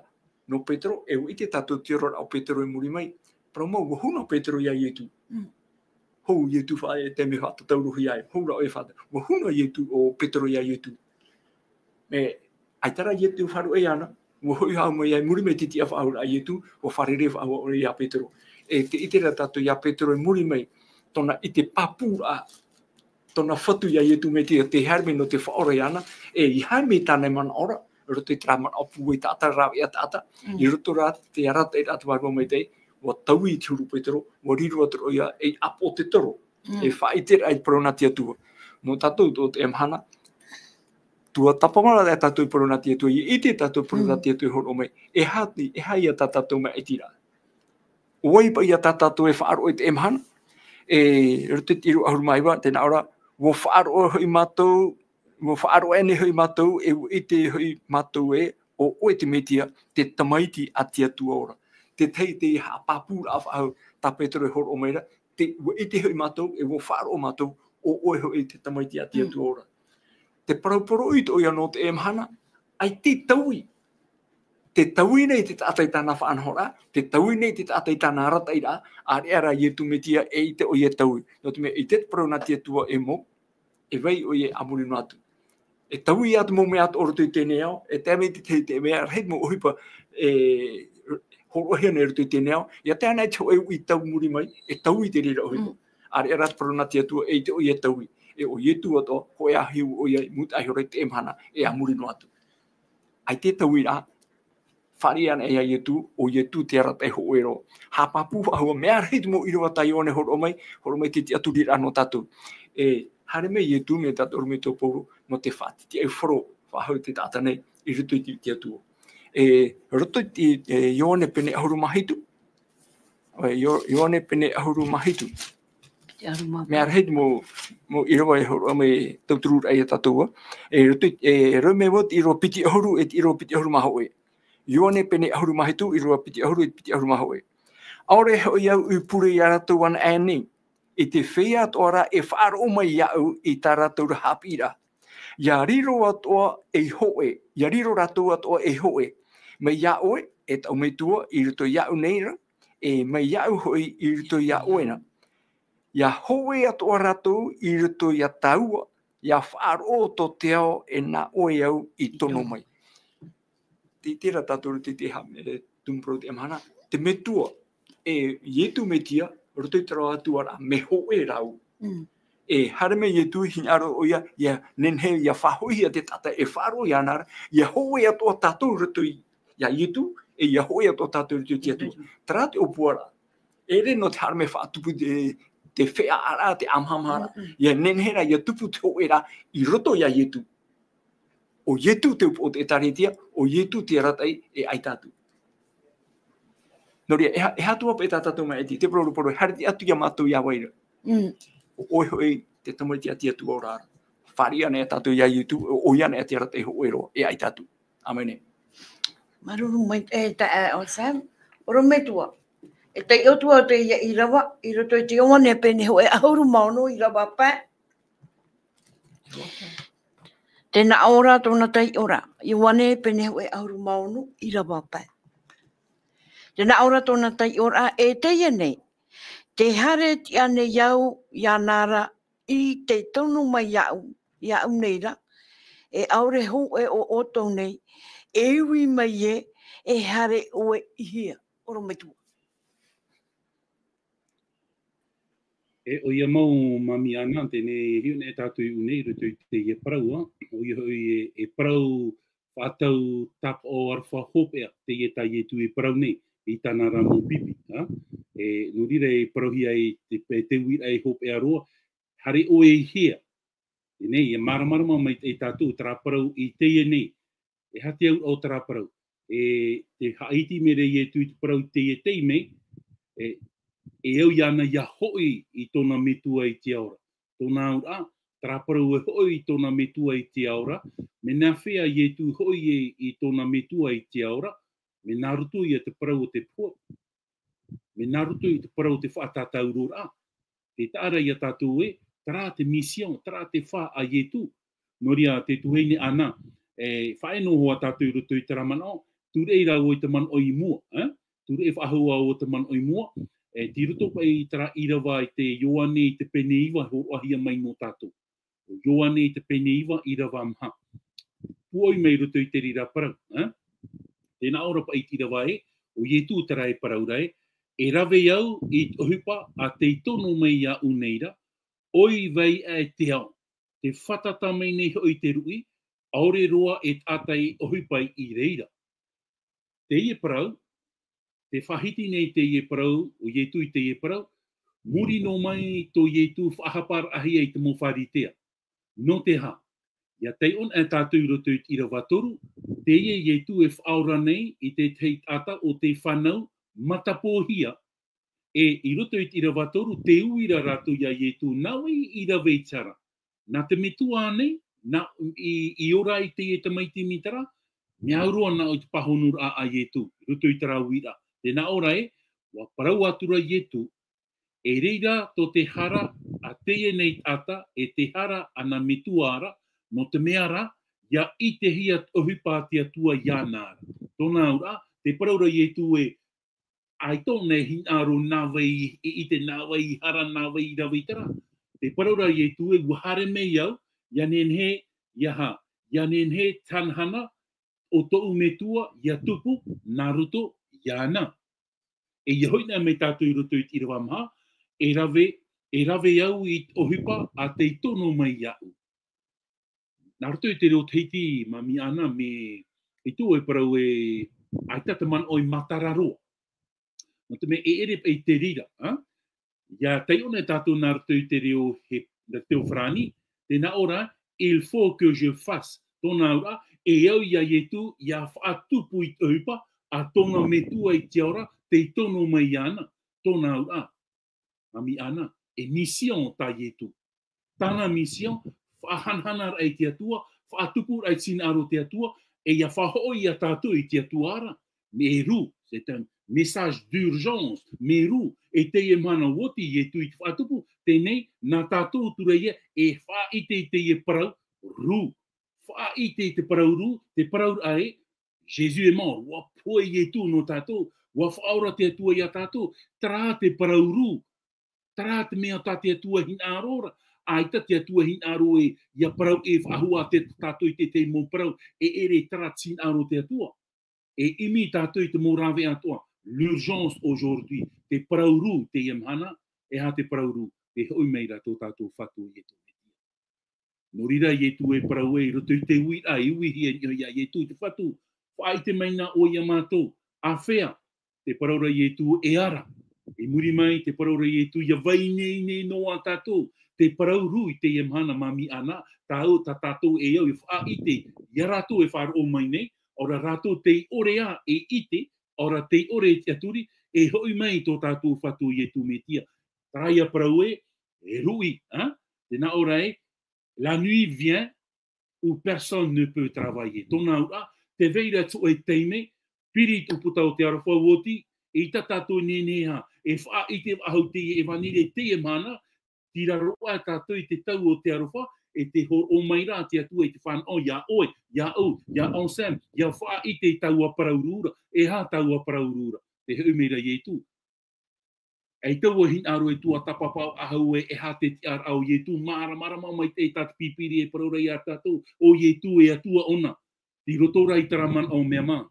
nō Petero, e ʻua ʻite tātou te oraraʻa o Petero i muri mai, parau mau, ʻua huna Petero iā Ietu. Mm. Hou Ietu faʻa-, e te mea faʻatatau roa ai, hou rā ʻoe e faʻata-, ʻua huna Ietu, ʻo Petero iā Ietu. Mea, ʻaita rā Ietu faʻaruʻe iāna, ʻua hoʻi faʻahou mai i muri mai te tiʻa faʻahou ra a Ietu, ʻua fārerei faʻahou ʻoia iā Petero. E tē ʻite ra tātou iā Petero i muri mai, tōna ʻite pāpūraʻa, tōna Fatu iā Ietu Metia, tē haere mai nō te faʻaora iāna, e i haere mai tāna manaʻo ra, i roto i terā manaʻo pūai taʻata, rāveʻa taʻata, Mm. i roto rā te arataʻiraʻa a te Vārua Maitaʻi, ʻua taui i te huru o Petero, ʻua riro atu ra ʻoia ei ʻapo o te toro, Mm. e faʻaʻite ra i te parau nā te Atua. Nō tātou tō teie mahana, ʻua tāpaʻo ra tātou i te parau nā te Atua, ʻia ʻite tātou i te parau nā Mm. te Atua e hōroʻa mai, e aha te, e aha ia tā tātou maʻitiraʻa. ʻO vai paʻi ia tā tātou e faʻaroʻo i teie mahana, e roto i te ʻīrava ʻahuru mā iva, tē nā ʻō ra, ʻua faʻaroʻo hoʻi mātou Ua faʻaroʻo aʻe nei hoʻi mātou, e ua ʻite hoʻi mātou ē, ʻo ʻoe te Metia, te Tamaiti a te Atua ora. Te tahi te haʻapāpūraʻa faʻahou tā Petero e hōroʻa mai ra, te, ua ʻite hoʻi mātou, e ua faʻaroʻo mātou, ʻo ʻoe hoʻi te Tamaiti a te Atua ora. Te parau poroʻi atoʻa ia nō teie mahana, ʻaita e taui. Te taui nei te taʻata i tāna faʻanahoraʻa, te taui nei te taʻata i tāna arataʻiraʻa, ʻāreʻa rā Ietu Metia e ʻite ʻoia e taui. Nō te mea, ʻite te parau nā te Atua e mau, e vai ʻoia a muri noa atu. E taui ā te mau mea atoʻa roto i teie nei ao, e tae mai te, te, te mea rahi mau ʻohipa e hōroʻahia nei roto i teie nei ao, ʻia tae ana i te hōʻē uʻi tau muri mai, e taui te reira ʻohipa. ʻĀreʻa rā te parau nā te Atua e ʻite ʻoia e taui. E ʻo Ietu atoʻa, hōʻē ā hiu ʻoia i mūtaʻa iho ra i teie mahana, e a muri noa atu. ʻAita e taui ra, fāriʻi ana ia Ietu, ʻo Ietu te arataʻi hōʻē roa. Haʻapāpū faʻahou, mea rahi te mau ʻīrava tā Ioane e hōroʻa mai, hōroʻa mai te tiʻaturiraʻa nō tātou. E, haere mai Ietu, mai tātou ʻorometua Paulo, nō te faʻatitiʻaifaro faʻahou te taʻata nei, i roto i te, te Atua. E, roto i te, e, Ioane pene ʻahuru mā hitu, ʻoia, Io-, Ioane pene ʻahuru mā hitu. Te ʻahuru mā Mea rahi te mau, mau ʻīrava e hōroʻa mai tautururaʻa ia tātou ā. E roto i, e, rave mai vau te ʻīrava piti ʻahuru, e te ʻīrava piti ʻahuru mā hōʻē. Ioane pene ʻahuru mā hitu, ʻīrava piti ʻahuru, e te piti ʻahuru mā hōʻē. ʻAore hoʻi au i pure ia rātou anaʻe nei, i te feiā atoʻa rā e faʻaroʻo mai iāʻu i tā rātou ra haʻapiʻiraʻa. ʻIa riro atoʻa ei hōʻē, ʻia riro rātou atoʻa ei hōʻē. Mai iā ʻoe, e taʻu metua, i roto iāʻu nei ra, e mai iāʻu hoʻi i roto iā ʻoe na. ʻIa hōʻē atoʻa rātou i roto iā tāua, ʻia faʻaroʻo tō te ao e nā ʻoe au i tono mai. Te, terā tātou te, te ha-, e, tumu parau teie mahana. Te Metua, e Ietu Metia, roto i terā atu ara, mea hōʻē rāua. E haere mai Ietu, hinaʻaro ʻoia, ʻia nehenehe, ʻia faʻahoʻihia te taʻata e faʻaroʻo iāna ra, ʻia hōʻē atoʻa tātou roto i, iā Ietu, e ʻia hōʻē atoʻa tātou roto i te Atua. Terā te ʻōpuaraʻa. E ʻere nō te haere mai faʻatupu te, te feʻaʻaraʻa, te ʻāmahamaharaʻa. ʻIa nehenehe rā, ʻia tupu te hōʻēraʻa i roto iā Ietu. ʻO Ietu te upoʻo o te ʻĒtārētia, ʻo Ietu te arataʻi e ʻaita atu. Nō reira, e ha-, e aha atu ā paʻi tā tātou maʻiti, te parau ra Paulo, haere atu ia mātou iā vai ra. ʻO ʻoe hoʻi te Tamaiti a te Atua ora ra. Fāriʻi ana ia tātou iā Ietu, ʻo, ʻoia ana te arataʻi hōʻē roa, e ʻaita atu. ʻĀmene. Māuruuru maitaʻi, e, tā, e, ʻo Sam, ʻorometua. E taiʻo atu ā teie ʻīrava, i roto i te Ioane pene hōʻē ʻahuru mā ono ʻīrava pae. Tē nā ʻō ra tōna taiʻoraʻa, Ioane pene hōʻē ʻahuru mā ono ʻīrava pae. Tē nā ʻō ra tōna taiʻoraʻa, e teie nei, tē haere tiʻa nei au iāna ra i te tono mai iāʻu, iāʻu nei ra, e ʻaore hōʻē o ʻoutou nei, e ui mai ē, e haere ʻoe i hea, ʻorometua. E, ʻoia mau, Mami Ana, teie nei e hiʻo nei tātou i ʻō nei i roto i teie parau, ā, ʻoia hoʻi e, e parau faʻatau tāpaʻo aroha hopeʻa, teie tā Ietu e parau nei, i tāna ra mau pipi, ā? E, nō reira e parauhia ai te, e te uiraʻa e hopeʻa roa, haere ʻoe i hea? Teie nei, ʻia māramarama maitaʻi tātou, terā parau i teie nei, e aha te auraʻa o terā parau? E, tē haʻaiti mai ra Ietu i te parau i teie taime, e, e au iāna ʻia hoʻi i tōna Metua i te ao ra. Tōna auraʻa, terā parau e hoʻi i tōna Metua i te ao ra, mea nāfea Ietu hoʻi ē i tōna Metua i te ao ra, mea nā roto ia te parau o te pohe. Mea nā roto i te parau o te faʻatātauroraʻa. Tē taʻa ra ia tātou ē, terā te mission, terā te fā a Ietu. Nō reira, te tuahine Ana, e, faʻaea noa hoʻi tātou i roto i terā manaʻo, tūreʻi rā vau i te manaʻo i mua, ē? Tūreʻi faʻahou vau i te manaʻo i mua, e, tei roto paʻi i terā ʻīrava i te Ioane i te pene iva, hōroʻahia mai nō tātou. ʻO Ioane i te pene iva, ʻīrava maha. Pūʻoi mai roto i te reira parau, ē? Tē nā ʻō ra paʻi te ʻīrava ē, ʻo Ietu terā e parau ra ē, e rave au i te ʻohipa a tei tono mai iāʻu nei ra, ʻoi vai aʻe te ao, tē fātata mai nei hoʻi te ruʻi, ʻaore roa e taʻata e ʻohipa i reira. Teie parau, tē faʻahiti nei teie parau, ʻo Ietu i teie parau, muri noa mai tō Ietu faʻahaparaʻahia i te mau Pharisea. Nō te aha? ʻIa taiʻo anaʻe tātou i roto i te ʻīrava toru, teie Ietu e faʻaora nei i te tahi taʻata ʻo tei fānau matapōhia, e i roto i te ʻīrava toru, tē ui ra rātou iā Ietu, nā vai i rave i te hara? Nā te Metua ānei, nā, i, i ora i teie tamaiti mītera, mea au roa nā ʻoe i te pāhonuraʻa a Ietu, i roto i terā uiraʻa. Tē nā ʻō ra ē, ʻua parau atu ra Ietu, e reira tō te hara a teie nei taʻata, e te hara a nā metua ra, nō te mea rā, ʻia ʻitehia te ʻohipa a te Atua iāna ra. Tōna auraʻa, tē parau ra Ietu ē, ʻaita ʻōna e hinaʻaro nā vai i ʻite, nā vai i hara, nā vai i rave i terā. Tē parau ra Ietu ē, ʻua haere mai au, ʻia nehenehe, ʻia ha, ʻia nehenehe te hanahana o tōʻu metua, ʻia tupu, nā roto, iāna. E ʻia hoʻi na mai tātou i roto i te ʻīrava maha, e rave, e rave au i te ʻohipa a tei tono mai iāʻu. Nā roto i te reo Tahiti, Māmī Ana, mea ʻite ʻoe e parau ē, ʻaita te manaʻo e matara roa. Nō te mea e ʻere paʻi te reira, ha? ʻIa taiʻo nei tātou nā roto i te reo he, te reo farāni, tē nā ʻō ra, il faut que je fasse. Tōna auraʻa, e au ia Ietu, ʻia faʻatupu i te ʻohipa, a tōna metua i te ao ra, tei tono mai iāna, tōna auraʻa. Māmī Ana, e mission tā Ietu. Tāna mission, faʻahanahanaraʻa i te Atua, faʻatupuraʻa i te hinaʻaro o te Atua, e ʻia faʻahoʻi ia tātou i te Atua ra, mea rū, c'est un message d'urgence, mea rū, e teie mahana ʻua oti Ietu i te faʻatupu, teie nei, nā tātou atu ra ia, e faʻaʻite i teie parau rū. Faʻaʻite i te parau rū, te parauraʻa ē, Jésus est mort, ʻua pohe Ietu nō tātou, ʻua faʻaora te Atua ia tātou, terā te parau rū, terā te mea tā te Atua hinaʻaro ra, ʻaita te Atua hinaʻaro e, ʻia parau e faʻahou ā te tātou i te, te mau parau, e ʻere terā te hinaʻaro o te Atua. E ʻimi tātou i te mau rāveʻa atoʻa, l'urgence aujourd'hui, te parau rū, teie mahana, e aha te parau rū, tē hoʻi mai ra tō tātou Fatu Ietu Metia. Nō reira Ietu e parau ē, i roto i te uiraʻa, e uihia i niʻa ia Ietu te Fatu, faʻaʻite mai na ʻoe ia mātou, āfea, tē parau ra Ietu e ara. I muri mai, tē parau ra Ietu ʻia vai ineine noa tātou, te parau rū i teie mahana Māmī Ana, tāu, tā tātou e au e faʻaʻite, ia rātou e faʻaroʻo mai nei, ʻaore rātou tei ʻore ā e ʻite, ʻaore tei ʻore e tiʻaturi, e hoʻi mai tō tātou Fatu Ietu Metia. Terā ia parau ē, e ruʻi, ha? Tē nā ʻō ra ē, la nuit vient où personne ne peut travailler. Tōna auraʻa, tē vai ra te hōʻē taime, piri i te ʻūputa o te aroha ʻua oti, eʻita tātou e nehenehe e faʻaʻite faʻahou i te ʻevanelia i teie mahana, tei raro aʻe tātou i te tau o te aroha, e tē hōroʻa mai ra te Atua i te fānaʻo ia ʻoe, ia au, ia Anselme, ʻia faʻaʻite i taua parau rū ra, e aha taua parau rū ra, tē hoʻi mai ra Ietu. E taua hinaʻaro e tuatāpapa faʻahou ē, e aha te tiʻaraʻa o Ietu, māramarama maitaʻi tā te Pīpīria e parau ra ia tātou, ʻo Ietu e Atua ʻōna, tei roto rā i terā manaʻo mea mā.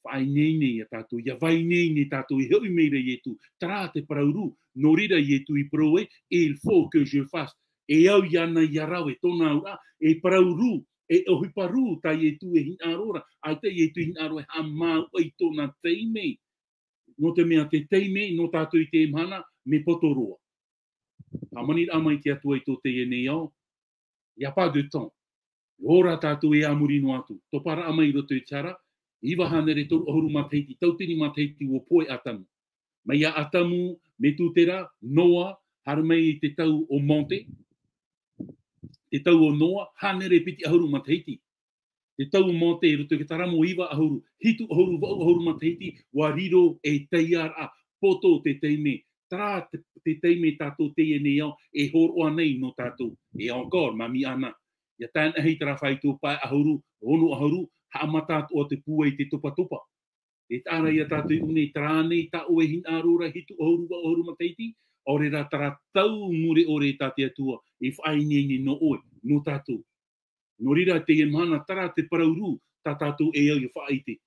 Faʻaineine ia tātou, ʻia vai ineine tātou, e hoʻi mai ra Ietu, terā te parau rū, nō reira Ietu i parau ē, il faut que je fasse. E au iāna ʻia rave, tōna auraʻa, e parau rū, e ʻohipa rū, tā Ietu e hinaʻaro ra, ʻaita Ietu e hinaʻaro e haʻamāuʻa i tōna taime. Nō te mea te taime, nō tātou i teie mahana, mea poto roa. Hāmaniraʻa mai te Atua i tō teie nei ao, il y a pas de temps. E ora tātou e a muri noa atu. Toparaʻa mai i roto i te hara, iva hānere toru ʻahuru matahiti, tauatini matahiti ʻua pohe Atamu. Mai ia Atamu, Metutera, Noa, haere mai i te tau o Mōte, te tau o Noa, hānere piti ʻahuru matahiti. Te tau o Mōte i roto i te Taramo iva ʻahuru, hitu ʻahuru, vaʻu ʻahuru matahiti, ʻua riro ei taiaraʻa, poto te taime, terā te, te taime tātou teie nei ao, e hōroʻa nei nō tātou. Et encore, Māmī Ana, ʻia tae ana i terā faito pae ʻahuru, ono ʻahuru, haʻamata atoʻa te pūai i te topatopa. E taʻa ra ia tātou i ʻō nei, terā nei tā ʻoe hinaʻaro ra hitu ʻahuru, vaʻu ʻahuru matahiti, ʻaore rā terā tau mure ʻore tā te Atua, e faʻaineine nō ʻoe, nō tātou. Nō reira teie mahana terā te parau rū, tā tātou e au e faʻaʻite.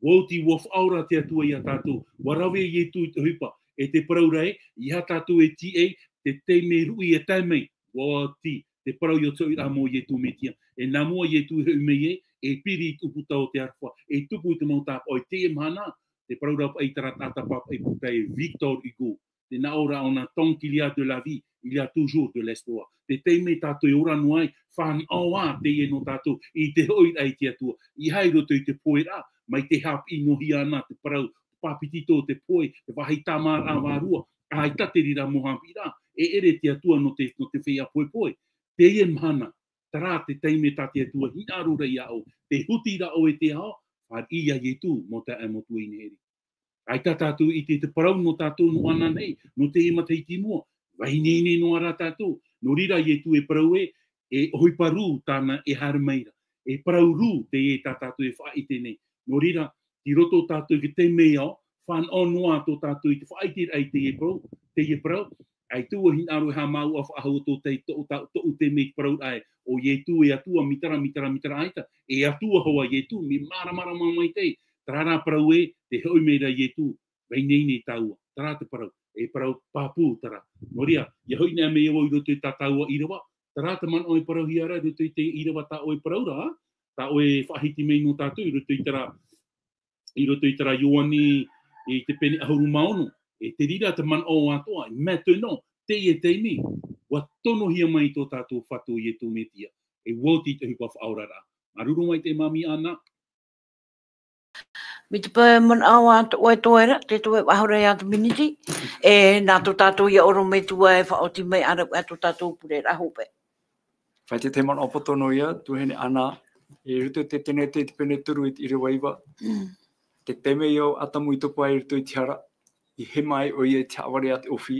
ʻUa oti, ʻua faʻaora te Atua ia tātou, ʻua rave Ietu i te ʻohipa, e te parau ra ē, ʻeiaha tātou e tīaʻi, te taime ruʻi e tae mai, ʻua oti, te parau i ʻō te hōʻēraʻa mau Ietu Metia. E nā mua Ietu e hoʻi mai ē, e piri i te ʻūputa o te aroha, e tupu i te mau tāpaʻo i teie mahana, te parau ra paʻi terā taʻata pāpaʻi puta e Victor Hugo. Tē nā ʻō ra ʻōna, tant qu'il y a de la vie, il y a toujours de l'espoir. Te taime tātou e ora noa ai, fānaʻo ā teie nō tātou, i te hoʻiraʻa i te Atua. ʻEiaha i roto i te poheraʻa, mai te haʻapiʻi noa hia ana, te parau, te pāpetito, te pohe, te vāhi tāmāraʻa vārua, ʻaita te reira mau haʻapiʻiraʻa, e ʻere te Atua nō te, nō te feiā pohepohe. Teie mahana, Terā te taime tā te Atua hinaʻaro ra iā ʻoe, tē huti ra ʻoe i te ao, fāriʻi iā Ietu, mau taeaʻe, mau tuahine here. ʻAita tātou i ʻite i te parau nō tātou nō ananahi, nō te matahiti i mua, vaiiho nei noa rā tātou. Nō reira Ietu e parau ē, e ʻohipa rū tāna e haere mai ra. E parau rū teie tā tātou e faʻaʻite nei. Nō reira, i roto tātou i te taime ao, fānaʻo noa tō tātou i te faʻaʻiteraʻa i teie parau, teie parau, ʻaita ʻua hinaʻaro e haʻamāuʻa faʻahou tō tai, tō, tō, tōʻu taime i te parau ra ē, ʻo Ietu e Atua, mitara, mitara, mitara ʻaita, e Atua hoʻi Ietu, mea māramarama maitaʻi, terā rā parau ē, tē hoʻi mai ra Ietu, vaiiho nei tāua, terā te parau, e parau pāpū terā. Nō reira, ʻia hoʻi nei mai vau i roto i tā tāua ʻīrava, terā te manaʻo e parauhia ra, i roto i te ʻīrava tā ʻoe e parau ra, tā ʻoe e faʻahiti mai nō tātou, i roto i terā, i roto i terā Ioane i te pene ʻahuru mā ono, e te reira te manaʻo atoʻa, maintenant, teie taime, ʻua tonohia mai tō tātou Fatu Ietu Metia, e ʻua oti i te ʻohipa faʻaoraraʻa. Māuruuru maitaʻi Māmī Ana. Mai te pae manaʻo atoʻa e toe ra, te toe faʻahou ra ia te miniti, e nā tō tātou ia ʻorometua e faʻaoti mai ʻāraʻua tō tātou pureraʻa hopeʻa. Fai te, te manaʻo poto noa ia, tuahine Ana, i roto i te Tenete i te pene toru i te ʻīrava iva. Mm. Te taime ia ʻo Atamu i topa ai i roto i te hara, i hema ai ʻoia i te haʻavare a te ʻōfī,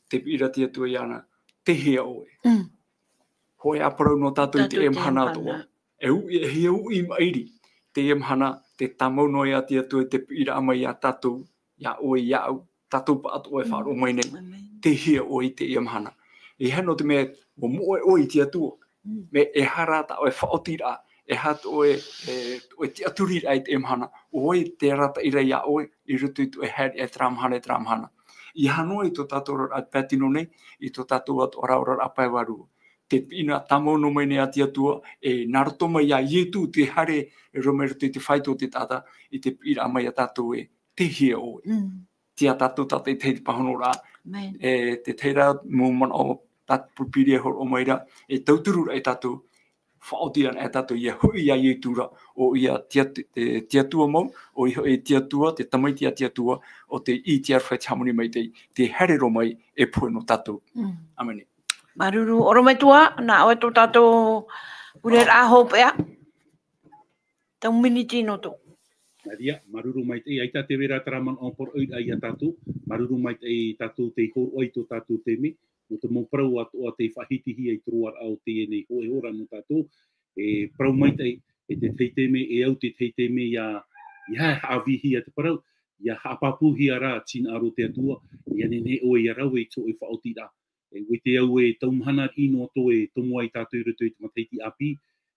tē piʻi ra te Atua iāna, tei hea ʻoe? Mm. Hōʻē ā parau nō tātou i teie mahana atoʻa. E uʻi, e hia uʻi maʻiri, teie mahana, tē tāmau noa ia te Atua i te piʻiraʻa mai iā tātou, iā ʻoe, iāʻu, tātou pāʻatoʻa e faʻaroʻo mai nei. Amen. Tei hea ʻoe i teie mahana? E aha nō te mea, ʻua moʻe ʻoe i te Atua. Mm. Mea, e aha rā tā ʻoe faʻaotiraʻa, e aha tō ʻoe, e, tō ʻoe tiʻaturiraʻa i teie mahana, ʻo vai te arataʻi ra iā ʻoe, i roto i tō ʻoe haereʻa i terā mahana, i terā mahana. ʻEiaha noa i tō tātou oraraʻa pae tino nei, i tō tātou atoʻa ra oraraʻa pae vārua. Te piʻiraʻa tāmau noa mai nei a te Atua, e nā roto mai iā Ietu te haere roa mai roto i te fāito o te taʻata, i te piʻiraʻa mai iā tātou ē, tei hea ʻoe? Mm. Tei ia tātou tātaʻitahi i te pāhonoraʻa, amen, e te tahi ra mau manaʻo tā te Purupīria e hōroʻa mai ra, e tauturu ra ia tātou, faʻaoti ana e tātou ʻia hoʻi iā Ietu ra, ʻoia te Atu-, te, te Atua mau, ʻoia hoʻi te Atua, te Tamaiti a te Atua, ʻo tei ʻī i te aroha, te hāmani maitaʻi, tē haere roa mai e pohe nō tātou. Mm. Āmene. Māuruuru, ʻorometua, nā ʻoe tō tātou pureraʻa hopeʻa. Tau miniti nō tō. Nā reira, māuruuru maitaʻi, ʻaita tē vai ra terā manaʻo poroʻi ia tātou, māuruuru maitaʻi tātou tei hōroʻa i tō tātou taime, nō te mau parau atoʻa tei faʻahitihia i te roaraʻa o teie nei hōʻē hora nō tātou, e parau maitaʻi, e te tahi taime, e au te tahi taime ʻia, ʻia haʻavīhia te parau, ʻia haʻapāpūhia rā te hinaʻaro o te Atua, ʻia nehenehe ʻoe ʻia rave i tō ʻoe faʻaotiraʻa. E, ʻua ʻite au e tau mahana riʻi noa atoʻa e tomo ai tātou i roto i te matahiti ʻāpī,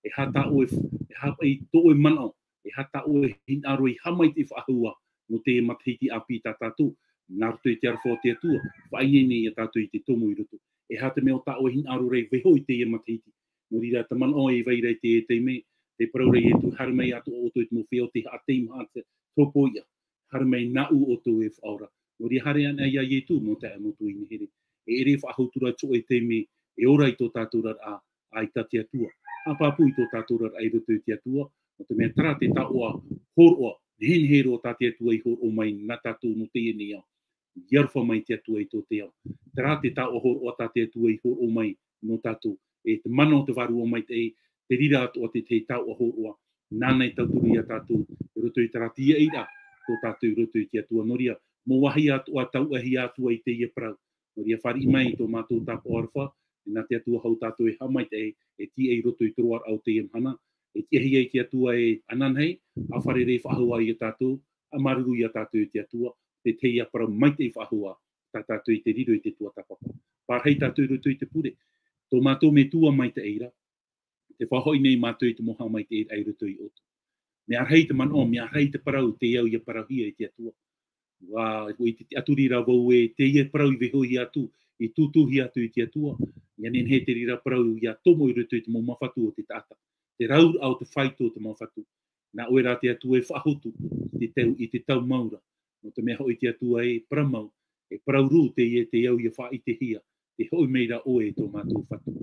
e aha tā ʻoe, e aha paʻi tō ʻoe manaʻo, e aha tā ʻoe hinaʻaro i haʻamaitaʻi faʻahou nō te matahiti ʻāpī tā tātou, nā roto i te aroha o te Atua, faʻaineine ia tātou i te tomo i roto. E aha te mea ʻo tā ʻoe hinaʻaro ra e vaiiho i teie matahiti. Nō reira, te manaʻo e vai ra i teie taime, te parau ra Ietu, haere mai atoʻa ʻoutou i te mau feiā ʻo tei haʻateimaha te hōpoiʻa. Haere mai nāʻu ʻoutou e faʻaora. Nō reira haere anaʻe iā Ietu, mau taeaʻe, mau tuahine here. E ʻere faʻahou atu ra tō ʻoe taime, e ora i tō tātou oraraʻa, ʻaita te Atua. Haʻapāpū i tō tātou oraraʻa i roto i te Atua, nō te mea terā te taoʻa hōroʻa, nehenehe roa tā te Atua i hōroʻa mai nā tātou nō teie nei ao. ʻIa aroha mai te Atua i tō te ao. Terā te taoʻa hōroʻa tā te Atua i hōroʻa mai nō tātou. E te mana o te Vārua Maitaʻi, te reira atoʻa te tahi taoʻa hōroʻa, nāna e tauturu ia tātou, i roto i terā tīaʻiraʻa tō tātou i roto i te Atua. Nō reira, mau vāhi atoʻa tauʻahia atu ai teie parau. Nō reira, fāriʻi mai i tō mātou tāpaʻo aroha, e nā te Atua hou tātou e haʻamaitaʻi, e tīaʻi i roto i te roaraʻa o teie mahana, e tiʻahia e te Atua e ananahi, ʻa fārerei faʻahou ia tātou, ʻa māuruuru ia tātou i te Atua, te tahi ā parau maitaʻi faʻahou tā tātou i te riro i te tuatāpapa. Pārahi tātou i roto i te pure. Tō mātou Metua maitaʻi ra, tē faʻahoʻi nei mātou i te mau haʻamaitaʻiraʻa i roto ia ʻoutou. Mea rahi te manaʻo, mea rahi te parau, tē au ʻia parauhia e te Atua. ʻUa, ʻua ʻite tiʻaturi ra vau ē, teie parau i vaiihohia atu, i tūtūhia atu i te Atua, ʻia nehenehe te reira parau ʻia tomo i roto i te mau mafatu o te taʻata. Te rauraʻa o te fāito o te mafatu. Nā ʻoe rā te Atua e faʻahotu, i te tau, i te tau mau ra. Nō te mea hoʻi te Atua e parau mau, e parau rū teie tē au ʻia faʻaʻitehia, tē hoʻi mai ra ʻoe e tō mātou Fatu.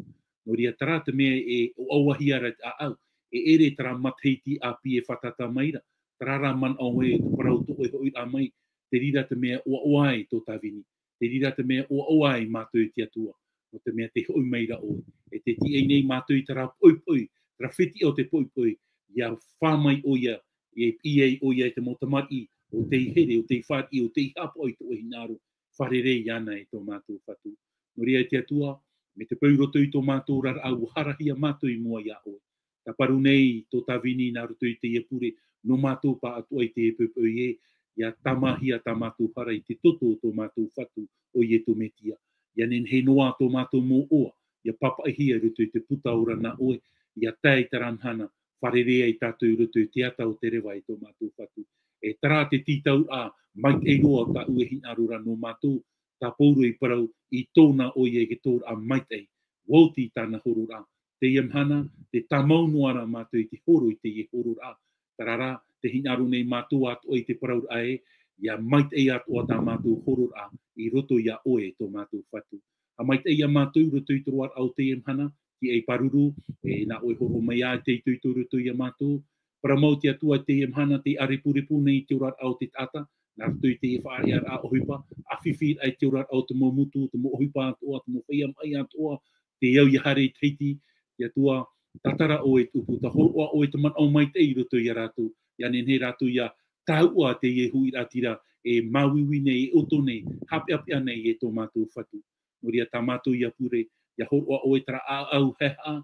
Nō reira terā te mea e ʻoaʻoahia ra te ʻāʻau, e ʻere terā matahiti ʻāpī e fātata mai ra, terā rā manaʻo ē, te parau tō ʻoe hoʻiraʻa mai, te reira te mea ʻoaʻoa ai tō Tāvini, te reira te mea ʻoaʻoa ai mātou e te Atua. nō te mea tē hoʻi mai ra ʻoe. E tē tīaʻi nei mātou i terā poʻipoʻi, terā fetiʻa o te poʻipoʻi, ʻia fā mai ʻoia, ʻia piʻi ai ʻoia e te mau tamariʻi, ʻo tei here, ʻo tei fāriʻi, ʻo tei haʻapaʻo i tō ʻoe hinaʻaro, fārerei iāna e tō mātou Fatu. Nō reira e te Atua, mai te peu i roto i tō mātou oraraʻa ʻua harahia mātou i mua iā ʻoe. Tāparu nei tō Tāvini nā roto i teie pure, nō mātou pāʻatoʻa i teie poʻipoʻi ē, ʻia tāmāhia tā mātou hara i te toto o tō mātou Fatu ʻo Iesu Mesia. ʻIa nehenehe noa tō mātou mau ʻoaʻoa, ʻia pāpaʻihia i roto i te puta ora nā ʻoe, ʻia tae i terā mahana, fārerei ai tātou i roto i te ata o te reva e tō mātou Fatu. E terā te tītauraʻa, maitaʻi roa tā ʻoe hinaʻaro ra nō mātou, tā Pauro i parau, i tōna ʻoia i te tōraʻa maitaʻi, ʻua oti i tāna hororaʻa. Teie mahana, tē tāmau noa ra mātou i te horo i teie hororaʻa. Terā rā, tē hinaʻaro nei mātou atoʻa i te parauraʻa ē, ʻia maitaʻi atoʻa tā mātou hororaʻa i roto iā ʻoe e tō mātou Fatu. Haʻamaitaʻi ia mātou i roto i te roaraʻa o teie mahana, tīaʻi pāruru, e nā ʻoe hōroʻa mai ā i te itoito i roto iā mātou. Parau mau te Atua i teie mahana tē ʻārepurepu nei i te oraraʻa o te taʻata, nā roto i teie faʻaʻearaʻa ʻohipa, ʻāfifi ai te oraraʻa o te mau motu, te mau ʻohipa atoʻa, te mau feiā maʻi atoʻa, tē au ʻia haere i Tahiti, te Atua, tātara ʻoe i te ʻupu, tā hōroʻa ʻoe te manaʻo maitaʻi i roto iā rātou, ʻia nehenehe rātou ʻia tāuʻa teie huiraʻatira, e māuiui nei, e ʻoto nei, haʻapeʻapeʻa nei e tō mātou Fatu. Nō reira tā mātou ʻia pure, ʻia hōroʻa ʻoe terā ʻāʻau haʻehaʻa,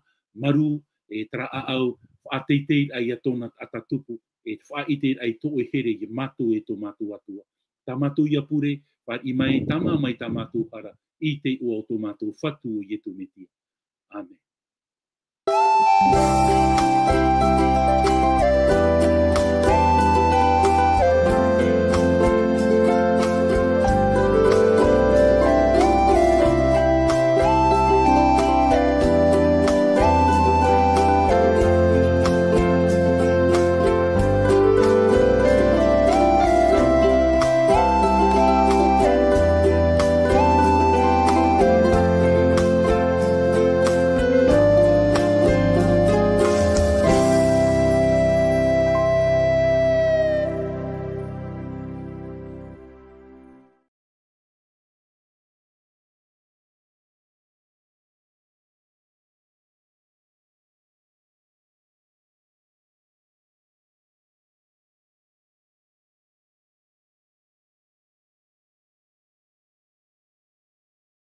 marū, e terā ʻāʻau faʻateiteiraʻa ia tōna taʻata tupu, e te faʻaʻiteraʻa i tō ʻoe here ia mātou e tō mātou Atua. Tā mātou ʻia pure, fāriʻi mai, tāmā mai tā mātou hara, i te iʻoa o tō mātou Fatu ʻo Iesu Mesia. ʻĀmene.